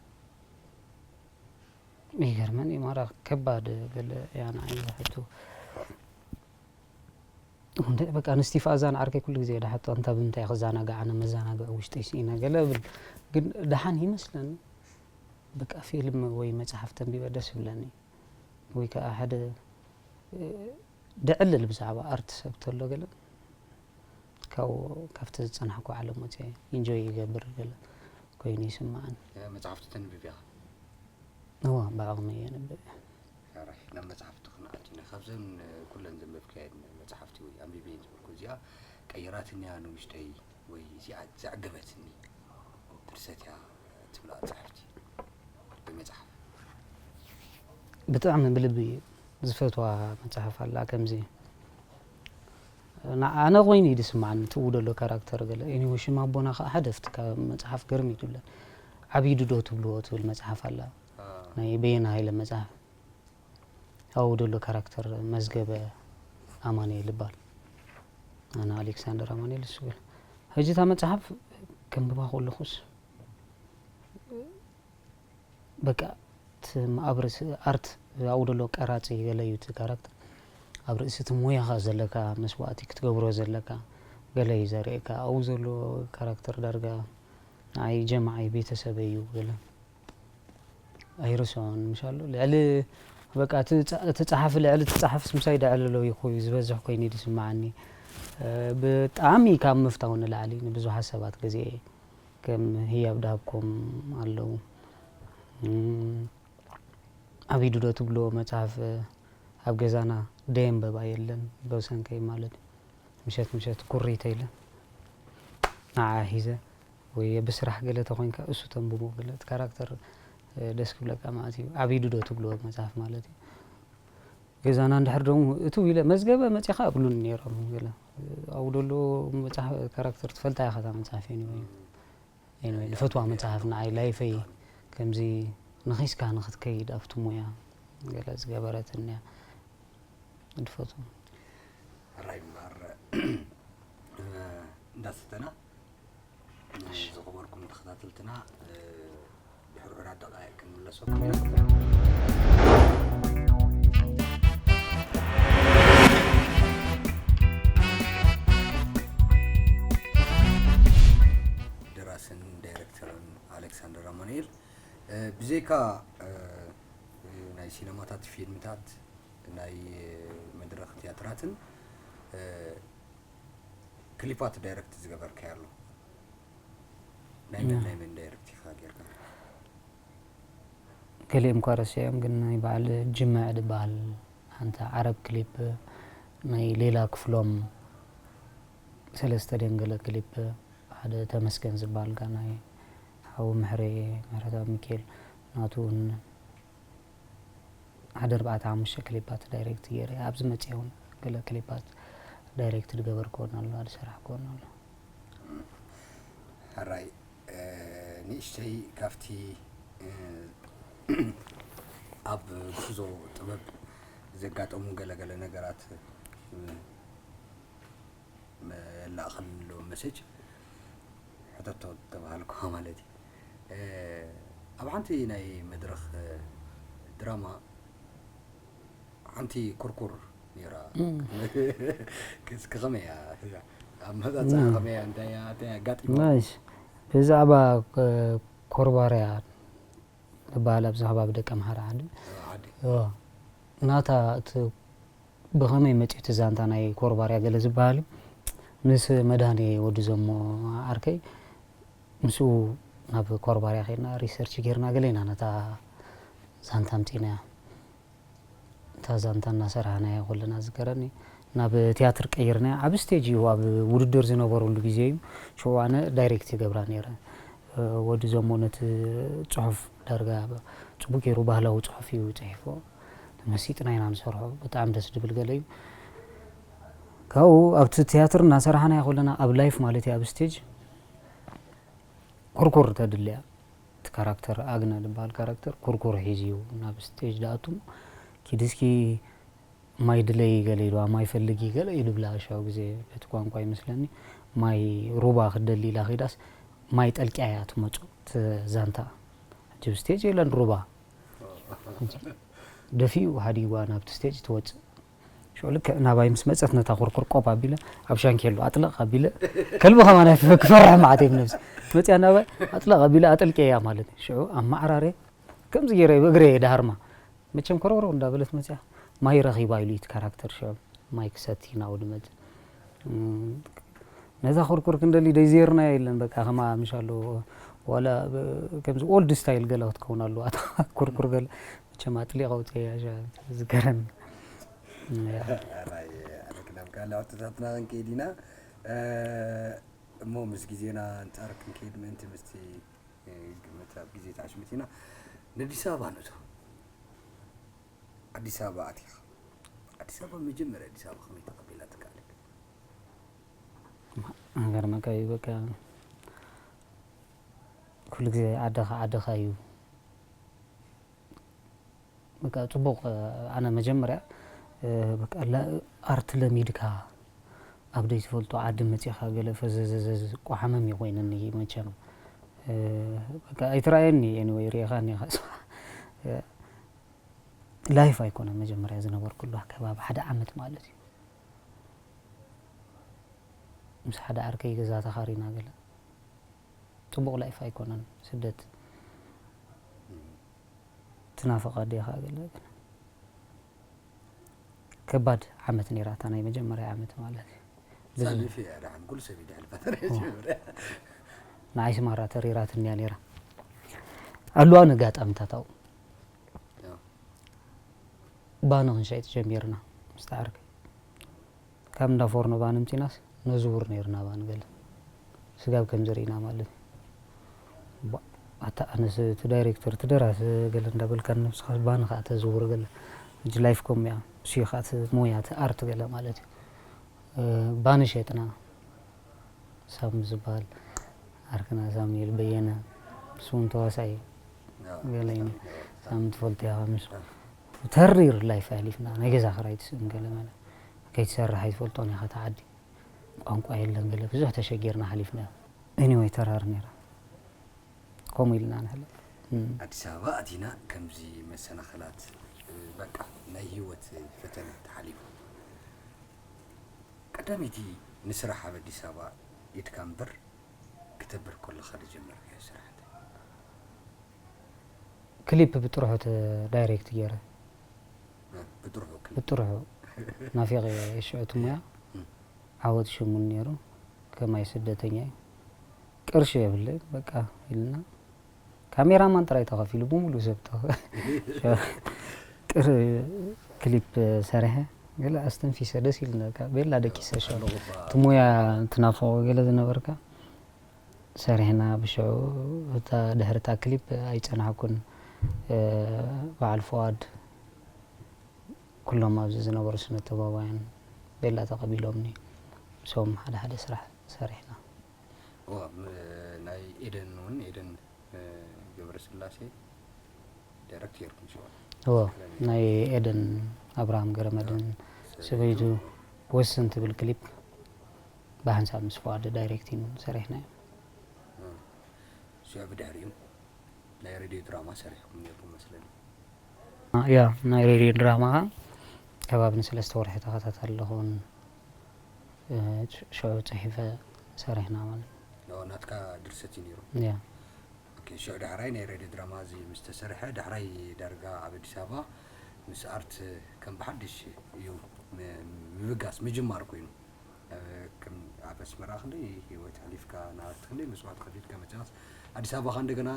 ይገርመኒ ማራ ከባድ ገለ እያ ንዓይ ዝሕቱ። እንደ በቃ ንስቲፋ እዛን ዓርከይ ኩሉ ግዜ ደሓቶ እንታ ብምንታይ ክዘናጋዕ ኣነ መዘናግዒ ውሽጠይ ስኢነ ገለ እብል። ግን ደሓን ይመስለኒ በቃ ፊልም ወይ መጽሓፍ ተንቢበ ደስ ይብለኒ። ወይ ከዓ ሓደ ደዕልል ብዛዕባ ኣርት ሰብ ተሎ ገለ ካብኡ ካብቲ ዝጸናሕኩ ዓለም ወፅየ ኢንጆይ ይገብር ገለ ኮይኑ ይስምዓኒ። መፅሓፍቲ ተንብብ ኢኻ? እዋ ብዓቕመይ የንብብ እየ። ሕራይ ናብ መፅሓፍቲ ክንኣቱ ኢና። ካብዘን ኩለን ዘንበብካየን መፅሓፍቲ ወይ ኣንቢበየን ዝበልኩ እዚኣ ቀይራትኒ እያ ንውሽጠይ ወይ እዚኣ ዘዕገበትኒ ድርሰት እያ ትብላ መፅሓፍቲ ወይ መፅሓፍ? ብጣዕሚ ብልቢ ዝፈትዋ መፅሓፍ ኣላ ከምዚ ኣነ ኮይኑ እዩ ዝስምዓኒ ትእው ደሎ ካራክተር ገለ ኤኒወ ሽም ኣቦና ከዓ ሓደ ፍቲ ካብ መፅሓፍ ገርም እዩ ትብለ ዓብዪ ድዶ ትብልዎ ትብል መፅሓፍ ኣላ ናይ በየነ ሃይለ መፅሓፍ ኣብኡ ደሎ ካራክተር መዝገበ ኣማኑኤል ይበሃል ኣነ ኣሌክሳንደር ኣማኑኤል እሱ ገለ ሕጂ እታ መፅሓፍ ከንብባ ከለኹስ በቃ ኣብ ርእሲ ኣርት ኣብኡ ደሎ ቀራፂ ገለ እዩ እቲ ካራክተር ኣብ ርእሲ እቲ ሞያኻ ዘለካ መስዋእቲ ክትገብሮ ዘለካ ገለ እዩ ዘርእየካ ኣብኡ ዘሎ ካራክተር ዳርጋ ንዓይ ጀማዓይ ቤተሰበይ እዩ ገለ ኣይርስዖን ምሻሉ ልዕሊ በቃ እቲ ጸሓፊ ልዕሊ እቲ ጸሓፊ ስምሳይ ደዕልሎ ይኹ ዝበዝሕ ኮይኑ ዝስምዓኒ ብጣዕሚ ካብ ምፍታው ንላዕሊ ንብዙሓት ሰባት ግዜ ከም ህያብ ድሃብኩም ኣለዉ። ኣብ ኢዱ ዶ ትብልዎ መጽሓፍ ኣብ ገዛና ደየንበባ የለን ብሰንከይ ማለት እዩ። ምሸት ምሸት ኩሪተ ኢለ ንዓ ሒዘ ወይ ብስራሕ ገለ ተኾይንካ እሱ ተንብቦ ገለ እቲ ካራክተር ደስ ክብለካ ማለት እዩ። ኣብ ኢዱ ዶ ትብልዎ መጽሓፍ ማለት እዩ። ገዛና እንድሕር ደሞ እትው ኢለ መዝገበ መጺኻ እብሉኒ ነይሮም ገለ ኣብኡ ደሎ መጽሓፍ ካራክተር ትፈልጣ ኢኻ እታ መጽሓፍ anyway anyway ድፈትዋ መጽሓፍ ንዓይ ላይፈይ ከምዚ ነኺስካ ንኽትከይድ ኣብቲ ሞያ ገለ ዝገበረትኒ እያ ድፈትዋ ሕራይ እምበኣር እንዳስተና ዝኸበርኩም ተኸታተልትና ድሕሪ ዕራት ደቃይቅ ክንምለሰኩም ኢና። ደራስን ዳይረክተርን ኣሌክሳንደር ኣማኑኤል ብዘይካ ናይ ሲነማታት ፊልምታት ናይ መድረኽ ትያትራትን ክሊፓት ዳይረክት ዝገበርካዮ ኣሎ ናይ መን ናይ መን ዳይረክት ኢኻ ጌርካ? ገሊኦም እኳ ረሲዖም ግን ናይ በዓል ጅምዕ ዝበሃል ሓንቲ ዓረብ ክሊፕ ናይ ሌላ ክፍሎም ሰለስተ ደንገለ ክሊፕ ሓደ ተመስገን ዝበሃል ጋ ናይ ሓው ምሕሬ ምሕረተኣብ ሚካኤል ናቱ እውን ሓደ ኣርባዕተ ሓሙሽተ ክሊፓት ዳይሬክት ገይረ ኣብዚ መፅየ እውን ገለ ክሊፓት ዳይሬክት ዝገበርክዎን ኣሎ ዝሰራሕክዎን ኣሎ። ሕራይ ንእሽተይ ካብቲ ኣብ ጉዕዞ ጥበብ ዘጋጠሙ ገለገለ ነገራት መላእኽሎም መሴጅ ሕተቶ ተባሃልኩ ማለት እዩ። ኣብ ሓንቲ ናይ መድረኽ ድራማ ሓንቲ ኩርኩር ነይራ። እስኪ ከመይ እያ? ኣብ መጻጽኣ ከመይ እያ? እንታይ እያ? እንታይ ኣጋጢማ? ናይስ ብዛዕባ ኮርባርያ ዝበሃል ኣብዚ ከባቢ ደቀ ምሓር ዓዲ ናታ እቲ ብኸመይ መፂኡ እቲ ዛንታ ናይ ኮርባርያ ገለ ዝበሃል እዩ ምስ መድሃኔ ወዲ ዘሞ ዓርከይ ምስኡ ናብ ኮርባርያ ከድና ሪሰርች ጌርና ገለ ኢና ነታ ዛንታ ኣምፂእናያ እታ ዛንታ እናሰራሕናያ ከለና ዝገረኒ ናብ ቲያትር ቀይርናያ ዓብ ስቴጅ እዩ ኣብ ውድድር ዝነበረሉ ግዜ እዩ ሽዑ ኣነ ዳይሬክት ይገብራ ነይረ ወዲ ዘሞ ነቲ ጽሑፍ ዳርጋ ጽቡቅ ገይሩ ባህላዊ ጽሑፍ እዩ ጽሒፍዎ። ተመሲጥና ኢና ንሰርሖ። ብጣዕሚ ደስ ድብል ገለ እዩ። ካብኡ ኣብቲ ትያትር እናሰራሕናዮ ከለና ኣብ ላይፍ ማለት እዩ ኣብ ስቴጅ ኩርኩር ተድልያ። እቲ ካራክተር ኣግነ ዝበሃል ካራክተር ኩርኩር ሒዙ እዩ ናብ ስቴጅ ድኣቱ። ኪድስኪ ማይ ድለይ ገለ ኢልዋ፣ ማይ ፈልጊ ገለ እዩ ድብላ ሽዑ ግዜ በቲ ቋንቋ ይመስለኒ። ማይ ሩባ ክትደሊ ኢላ ኸይዳስ ማይ ጠልቅያ እያ ትመጾ እቲ ዛንታ። ሕጂ ኣብ ስቴጅ የለን ሩባ። ደፊኡ ሃዲግዋ ናብቲ ስቴጅ ትወጽእ። ሽዑ ልክዕ ናባይ ምስ መጸት ነታ ኩርኩር ቆብ ኣቢለ ኣብ ሻንኬሎ ኣጥለቕ ኣቢለ ከልቢ ከማን ኣይፈ- ክፈርሕ መዓት እየ ብነብሲ። መጽያ ናባይ ኣጥለቕ ኣቢለ ኣጠልቅያ ማለት እዩ። ሽዑ ኣብ ማዕራርየ ከምዚ ገይረ ብእግረ እየ ድሃርማ። መቸም ኮረውረው እንዳበለት መጽያ ማይ ረኺባ ኢሉ እዩ እቲ ካራክተር ሽዑ ማይ ክሰቲ ናብኡ ድመጽእ። እም፣ ነዛ ኩርኩር ክንደሊ ደይ ዜርናዮ የለን በቃ ከማ ምሽ ኣሎ ዋላ ብ- ከምዚ ኦልድ ስታይል ገለ ክትከውን ኣለዋ እታ ኩርኩር ገለ መቸም ኣጥሊቐ ውፅእ እያ ሻ- ዝገረኒ። እያ። ኣራይ ኣነ ክናብ ካልእ ሕቶታትና ክንከይድ ኢና። እ፣ እሞ ምስ ግዜና ኣንጻር ክንከይድ ምእንቲ ምስቲ ግምት ኣብ ግዜ ተዓሽምት ኢና። ንኣዲስ ኣበባ ንእቶ። ኣዲስ ኣበባ ኣቲኻ። ኣዲስ ኣበባ መጀመርያ ኣዲስ ኣበባ ከመይ ተቐቢላ ትከኣለክ? ሃገር መካይ በቃ ኩሉ ግዜ ዓድኻ ዓድኻ እዩ። በቃ ጽቡቕ። ኣነ መጀመርያ በቃ ኣርት ለሚድካ ኣብ ደይ ትፈልጦ ዓዲ መጺኻ ገለ ፈዘዘዘዝ ቋሓመም ይኮይነኒ መቸም። በቃ ኣይትራየኒ anyway ሪኢኻኒ ኢኻ። ላይፍ ኣይኮነ መጀመርያ ዝነበርኩሉ ኣከባቢ ሓደ ዓመት ማለት እዩ። ምስ ሓደ ዓርከይ ገዛ ተኻሪና ገለ ጽቡቕ ላይፍ ኣይኮነን ስደት። ትናፍቕ ኣዴኻ ገለ ግን ከባድ ዓመት ነይራ እታ ናይ መጀመርያ ዓመት ማለት እዩ። ብዙ- ሳሊፍ እያ ደሓን ኩሉ ሰብ ይድሕልፋ ተሪያ ጀምርያ። ንዓይ ስማራ ተሪራትኒ እያ ነይራ። ኣለዋ ነጋጣሚታት ኣብኡ ባኒ ክንሸይጥ ጀሚርና ምስ ዓርከይ። ካብ እንዳ ፎርኖ ባኒ ምፂናስ ነዝውር ነይርና ባኒ ገለ ስጋብ ከምዚ ርኢና ማለት እዩ። ኣታ ኣነስ እቲ ዳይሬክተር እቲ ደራሲ ገለ እንዳበልካ ንስኻ ባኒ ከዓ ተዝውር ገለ ሕጂ ላይፍ ኮም እያ እሱ ከዓ እቲ ሞያ እቲ ኣርት ገለ ማለት እዩ። ባኒ ሸጥና ሳም ዝበሃል ዓርክና ሳሙኤል በየነ እሱ እውን ተዋሳኢ ገለ እዩ። ሳም ትፈልጦ ኢኻ ምስ ተሪር ላይፍ ኣሕሊፍና ናይ ገዛ ክራይ ትስእን ገለ ማለት ከይትሰርሕ ኣይትፈልጦን ኢኻ እቲ ዓዲ ቋንቋ የለን ገለ ብዙሕ ተሸጊርና ሓሊፍና። Anyway ተራር ነይራ ከምኡ ኢልና ንሕለፍ። ኣዲስ ኣበባ ኣቲና ከምዚ መሰናኸላት በቃ ናይ ህይወት ፈተነ ተሓሊፉ። ቀዳመይቲ ንስራሕ ኣብ ኣዲስ ኣበባ ኢድካ እምበር ክተብር ከለኻ ዝጀመርካዮ ስራሕ እንታይ? ክሊፕ ብጥርሑ ተ ዳይሬክት ገይረ ብጥርሑ ክሊፕ ብጥርሑ ናፊቐ ሽዑ እቲ ሞያ ዓወት ሽሙን ነይሩ ከማይ ስደተኛ እዩ ቅርሺ የብለይ በቃ ኢልና ካሜራማን ጥራይ ተኸፊሉ ብምሉእ ሰብ ተኸ- ቅር ክሊፕ ሰሪሐ ገለ ኣስተንፊሰ ደስ ኢሉኒ በቃ ቤላ ደቂሰ ሽዑ እቲ ሞያ ትናፍቖ ገለ ዝነበርካ ሰሪሕና ብሽዑ እታ ድሕሪ እታ ክሊፕ ኣይጸናሕኩን በዓል ፍቓድ ኩሎም ኣብዚ ዝነበሩ ስነ ጥበባውያን ቤላ ተቐቢሎምኒ ምስኦም ሓደ ሓደ ስራሕ ሰሪሕና። እዋ ም- ናይ ኤደን እውን ኤደን ገብረስላሴ ዳይረክት ጌርኩም ሽዋ እዎ ናይ ኤደን ኣብርሃም ገረመድህን ሰበይቱ ወስን ትብል ክሊፕ ብሓንሳብ ምስ ፍቓድ ዳይሬክቲንግ ሰሪሕናዮ። ሽዑ ብድሕሪኡ ናይ ሬድዮ ድራማ ሰሪሕኩም ኔርኩም መስለኒ። ያ ናይ ሬድዮ ድራማ ከዓ ከባቢ ንሰለስተ ወርሒ ተኸታታሊ ዝኾን ሽዑ ፅሒፈ ሰሪሕና ማለት ናትካ ድርሰት እዩ ነይሩ። ያ ሽዑ ዳሕራይ ናይ ሬድዮ ድራማ እዚ ምስ ተሰርሐ ዳሕራይ ዳርጋ ኣብ ኣዲስ ኣበባ ምስ ኣርት ከም ብሓድሽ እዩ ምብጋስ ምጅማር ኮይኑ ኣብ ኣስመራ ክንደይ ህይወት ኣሕሊፍካ ንኣርት ክንደይ መስዋእቲ ከፊልካ መፅኻስ ኣዲስ ኣበባ ከ እንደገና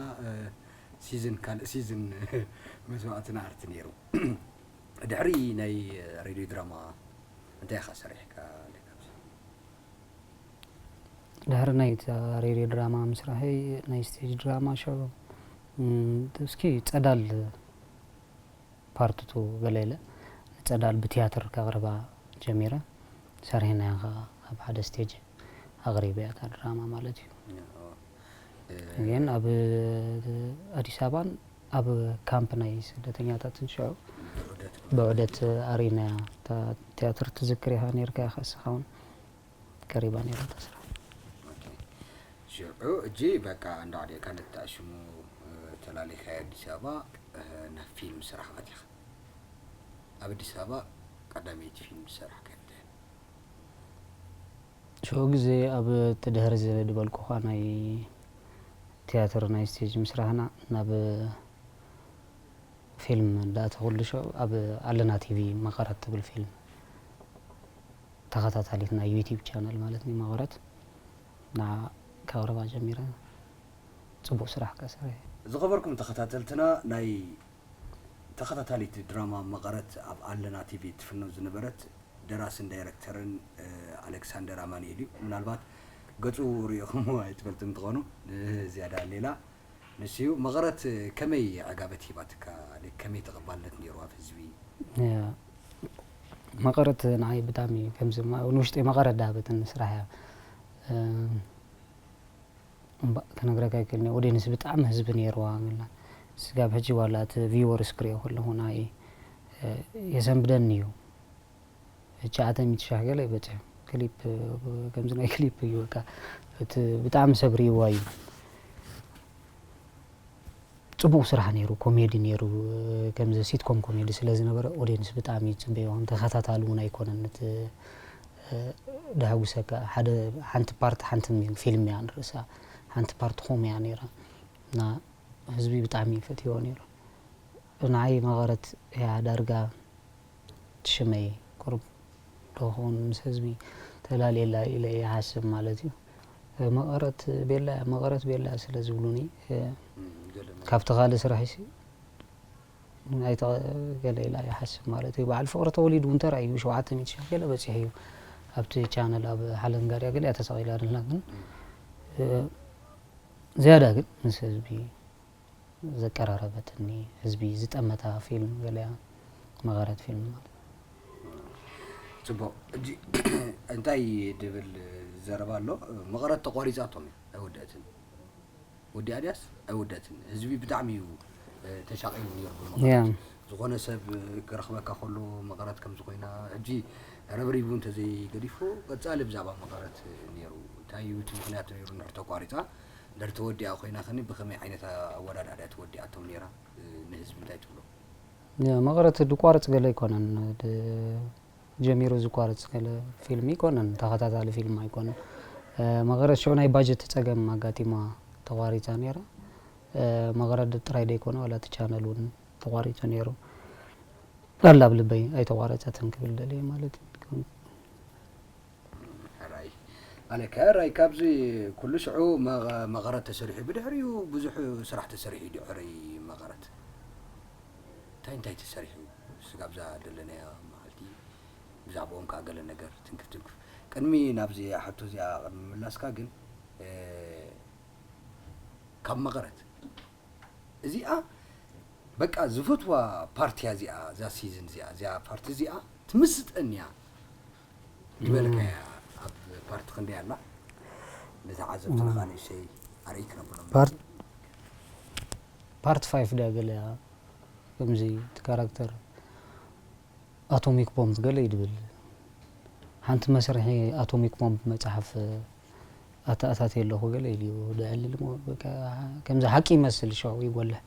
ሲዝን ካልእ ሲዝን መስዋእቲ ንኣርት ነይሩ። ድሕሪ ናይ ሬድዮ ድራማ እንታይ ኢኻ ሰሪሕካ ኣለካ? ድሕሪ ናይ እታ ሬድዮ ድራማ ምስራሐይ ናይ ስቴጅ ድራማ ሸው፣ እም፣ እስኪ ጸዳል ፓርት ቱ ገለ ኢለ ንጸዳል ብትያትር ከቕርባ ጀሚረ። ሰሪሕናያ ኸኣ ኣብ ሓደ ስቴጅ ኣቕሪበያ እታ ድራማ ማለት እዩ። ያ፣ ኦ። እ፣ ግን ኣብ ኣዲስ ኣበባን ኣብ ካምፕ ናይ ስደተኛታትን ሽዑ ብዑደት ብዑደት ኣሪናያ እታ ትያትር ትዝክር ኢኻ ነይርካ ኢኻ እስኻ እውን። ቀሪባ ነይራ እታ ስራሕ። ኦኬ። ሽዑ እጂ በቃ እንዳ ዓዲእካ ነቲ ሽሙ፣ እ፣ ተላሊኻዮ ኣዲስ ኣበባ፣ እ፣ ናብ ፊልም ስራሕ ኣቲኻ። ኣብ ኣዲስ ኣበባ ቀዳመይቲ ፊልም ዝሰራሕካዮ እንታይ እያ? ሽዑ ግዜ ኣብ እቲ ድሕሪ እዚ ዝበልኩኻ ናይ ትያትር ናይ ስቴጅ ምስራሕና ናብ ፊልም እንዳኣተኹሉ ሽዑ ኣብ ኣለና ቲቪ መቐረት ትብል ፊልም ተኸታታሊት ናይ ዩቲዩብ ቻነል ማለት እዩ መቐረት ንዓ ከቕርባ ጀሚረ። ጽቡቕ ስራሕ ከሰርሐ። ዝኸበርኩም ተኸታተልትና ናይ ተኸታታሊት ድራማ መቐረት ኣብ ኣለና ቲቪ ትፍኖ ዝነበረት ደራስን ዳይረክተርን፣ እ፣ ኣሌክሳንደር ኣማኑኤል እዩ። ምናልባት ገጹ ርኢኹምዎ ኣይትፈልጡን ትኾኑ፣ እ፣ ዝያዳ ሌላ ንሱ እዩ። መቐረት ከመይ ዕጋበት ሂባትካ? ከመይ ተቐባልነት ነይሩ ኣብ ህዝቢ? ያ፣ መቐረት ንዓይ ብጣዕሚ ከምዚ ማ-፣ ንውሽጠይ መቐረት ዳሃበትኒ ስራሕ እያ። እ፣ እምባ ክነግረካ ኣይክእልን እየ። ኦድየንስ ብጣዕሚ ህዝቢ ነይርዋ። ምና ስጋብ ሕጂ ዋላ እቲ ቪወርስ ክሪኦ ከለኹ ንዓይ፣ እ፣ የሰንብደኒ እዩ። ትሽዓተ ሚእቲ ሻሕ ገለ ይበጽሕ። ክሊፕ፣ ከምዚ ናይ ክሊፕ እዩ በቃ። እቲ ብጣዕሚ ሰብ ሪእዋ እዩ። ጽቡቕ ስራሕ ነይሩ፣ ኮሜዲ ነይሩ። ከምዚ ሲትኮም ኮሜዲ ስለ ዝነበረ ኦድየንስ ብጣዕሚ ይጽበዮ። ከም ተኸታታሊ እውን ኣይኮነን። እቲ፣ እ፣ ደሃጉሰካ ሓደ ሓንቲ ፓርት ሓንቲ ሚ-፣ ፊልም እያ ንርእሳ። ሓንቲ ፓርት ኾም እያ ነይራ። እና ህዝቢ ብጣዕሚ እዩ ፈትይዎ ነይሩ። ንዓይ መቐረት እያ ዳርጋ ትሽመይ ቁሩብ ዶ ክኸውን ምስ ህዝቢ ተላልየላ ኢለ እየ ይሓስብ ማለት እዩ። መቐረት ቤላ፣ መቐረት ቤላ ስለ ዝብሉኒ፣ እም፣ ገለ ማለት ካብቲ ካልእ ስራሕሲ ኣይተ-፣ ገለ ኢላ ይሓስብ ማለት እዩ። በዓል ፍቕሪ ተወሊዱ እውን ተራእዩ ሸውዓተ ሚእቲ ሺሕ ገለ በፂሑ እዩ። ኣብቲ ቻነል ኣብ ሓለንጋድያ ገለ እያ ተሰቒላ ዘላ፣ ግን፣ እም። እ፣ ዝያዳ ግን ምስ ህዝቢ ዘቀራረበትኒ፣ ህዝቢ ዝጠመታ ፊልም ገለ እያ መቐረት ፊልም ማለት። ጽቡቕ። ሕጂ እንታይ ድብል ዘረባ ኣሎ? መቐረት ተቋሪጻቶም እያ፣ ኣይወደአትን። ወዲኣ ድያስ ኣይወደአትን። ህዝቢ ብጣዕሚ እዩ፣ እ፣ ተሻቒሉ ነይሩ ብመቐረት። ያ። ዝኾነ ሰብ ክረኽበካ ከሎ መቐረት ከም ዝኾይና፣ ሕጂ ረብሪቡ እንተዘይገዲፎ፣ ቀጻሊ ብዛዕባ መቐረት ነይሩ። እንታይ እዩ እቲ ምኽንያት ነይሩ እንድሕር ተቋሪጻ? እንድሕር ተወዲኣ ኮይና ከኒ ብኸመይ ዓይነት ኣወዳድኣ ድያ ተወዲኣቶም ነይራ? እ፣ ንህዝቢ እንታይ ትብሎ? ያ፣ መቐረት ድቋርጽ ገለ ኣይኮነን። ድ-፣ ጀሚሩ ዝቋርጽ ገለ ፊልም ኣይኮነን፣ ተኸታታሊ ፊልም ኣይኮነን። እ፣ መቐረት ሽዑ ናይ ባጀት ጸገም ኣጋጢማ ተቋሪጻ ነይራ። እ፣ መቐረት ጥራይ ደይኮነ፣ ዋላ እቲ ቻነል እውን ተቋሪጹ ነይሩ። ኣላ ኣብ ልበይ ኣይተቋረጸትን ክብል ደልየ ማለት እዩ። ሕራይ። ኣነ ከ ሕራይ ካብዚ ኩሉ ሽዑ መቐ-፣ መቐረት ተሰሪሑ፣ ብድሕሪኡ ብዙሕ ስራሕ ተሰሪሑ ድዩ ሕራይ መቐረት? እንታይ እንታይ ተሰሪሑ? ስጋብ እዛ ዘለናያ መዓልቲ ብዛዕባኦም ከኣ ገለ ነገር ትንክፍ ትንክፍ። ቅድሚ ናብዚ ሕቶ እዚኣ ቅድሚ ምላስካ ግን፣ እ፣ ካብ መቐረት እዚኣ በቃ ዝፈትዋ ፓርቲ እያ እዚኣ፣ እዛ ሲዝን እዚኣ፣ እዚኣ ፓርቲ እዚኣ ትምስጠኒ እያ ዝበልካያ ኣብ ፓርቲ ክንደይ ኣላ? ነቲ ዓዘብትና እም። ከኣ ንእሽተይ ኣርእይ ክነብሎም። ፓርት፣ ፓርት ፋይቭ ድያ ገለ እያ። ከምዚ እቲ ካራክተር ኣቶሚክ ቦምብ ገለ እዩ ድብል። ሓንቲ መስርሒ ኣቶሚክ ቦምብ መጽሓፍ ኣተኣታትየ ኣለኹ ገለ ኢሉ እዩ ድዕልል እሞ፣ በቃ፣ ከምዚ ሓቂ ይመስል፣ ሽዑ ይጎልሕ።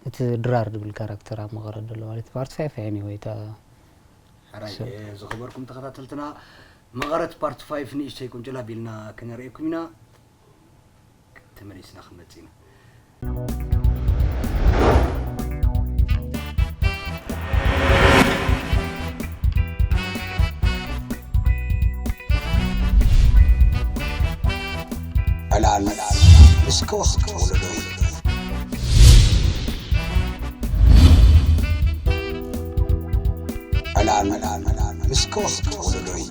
እቲ ድራር ድብል ካራክተር ኣብ መቐረት ዘሎ ማለት ፓርት ፋይቭ፣ ኤኒወይ፣ እታ ሕራይ፣ ሰብ። እ፣ ዝኸበርኩም ተኸታተልትና፣ መቐረት ፓርት ፋይቭ ንእሽተይ ቁንጭል ኣቢልና ክነርእየኩም ኢና። ተመሊስና ክንመጽእ ኢና። ዕላል ምስ ከወስቲ ወለዶይ። ዕላል ምስ ከወስቲ ወለዶይ።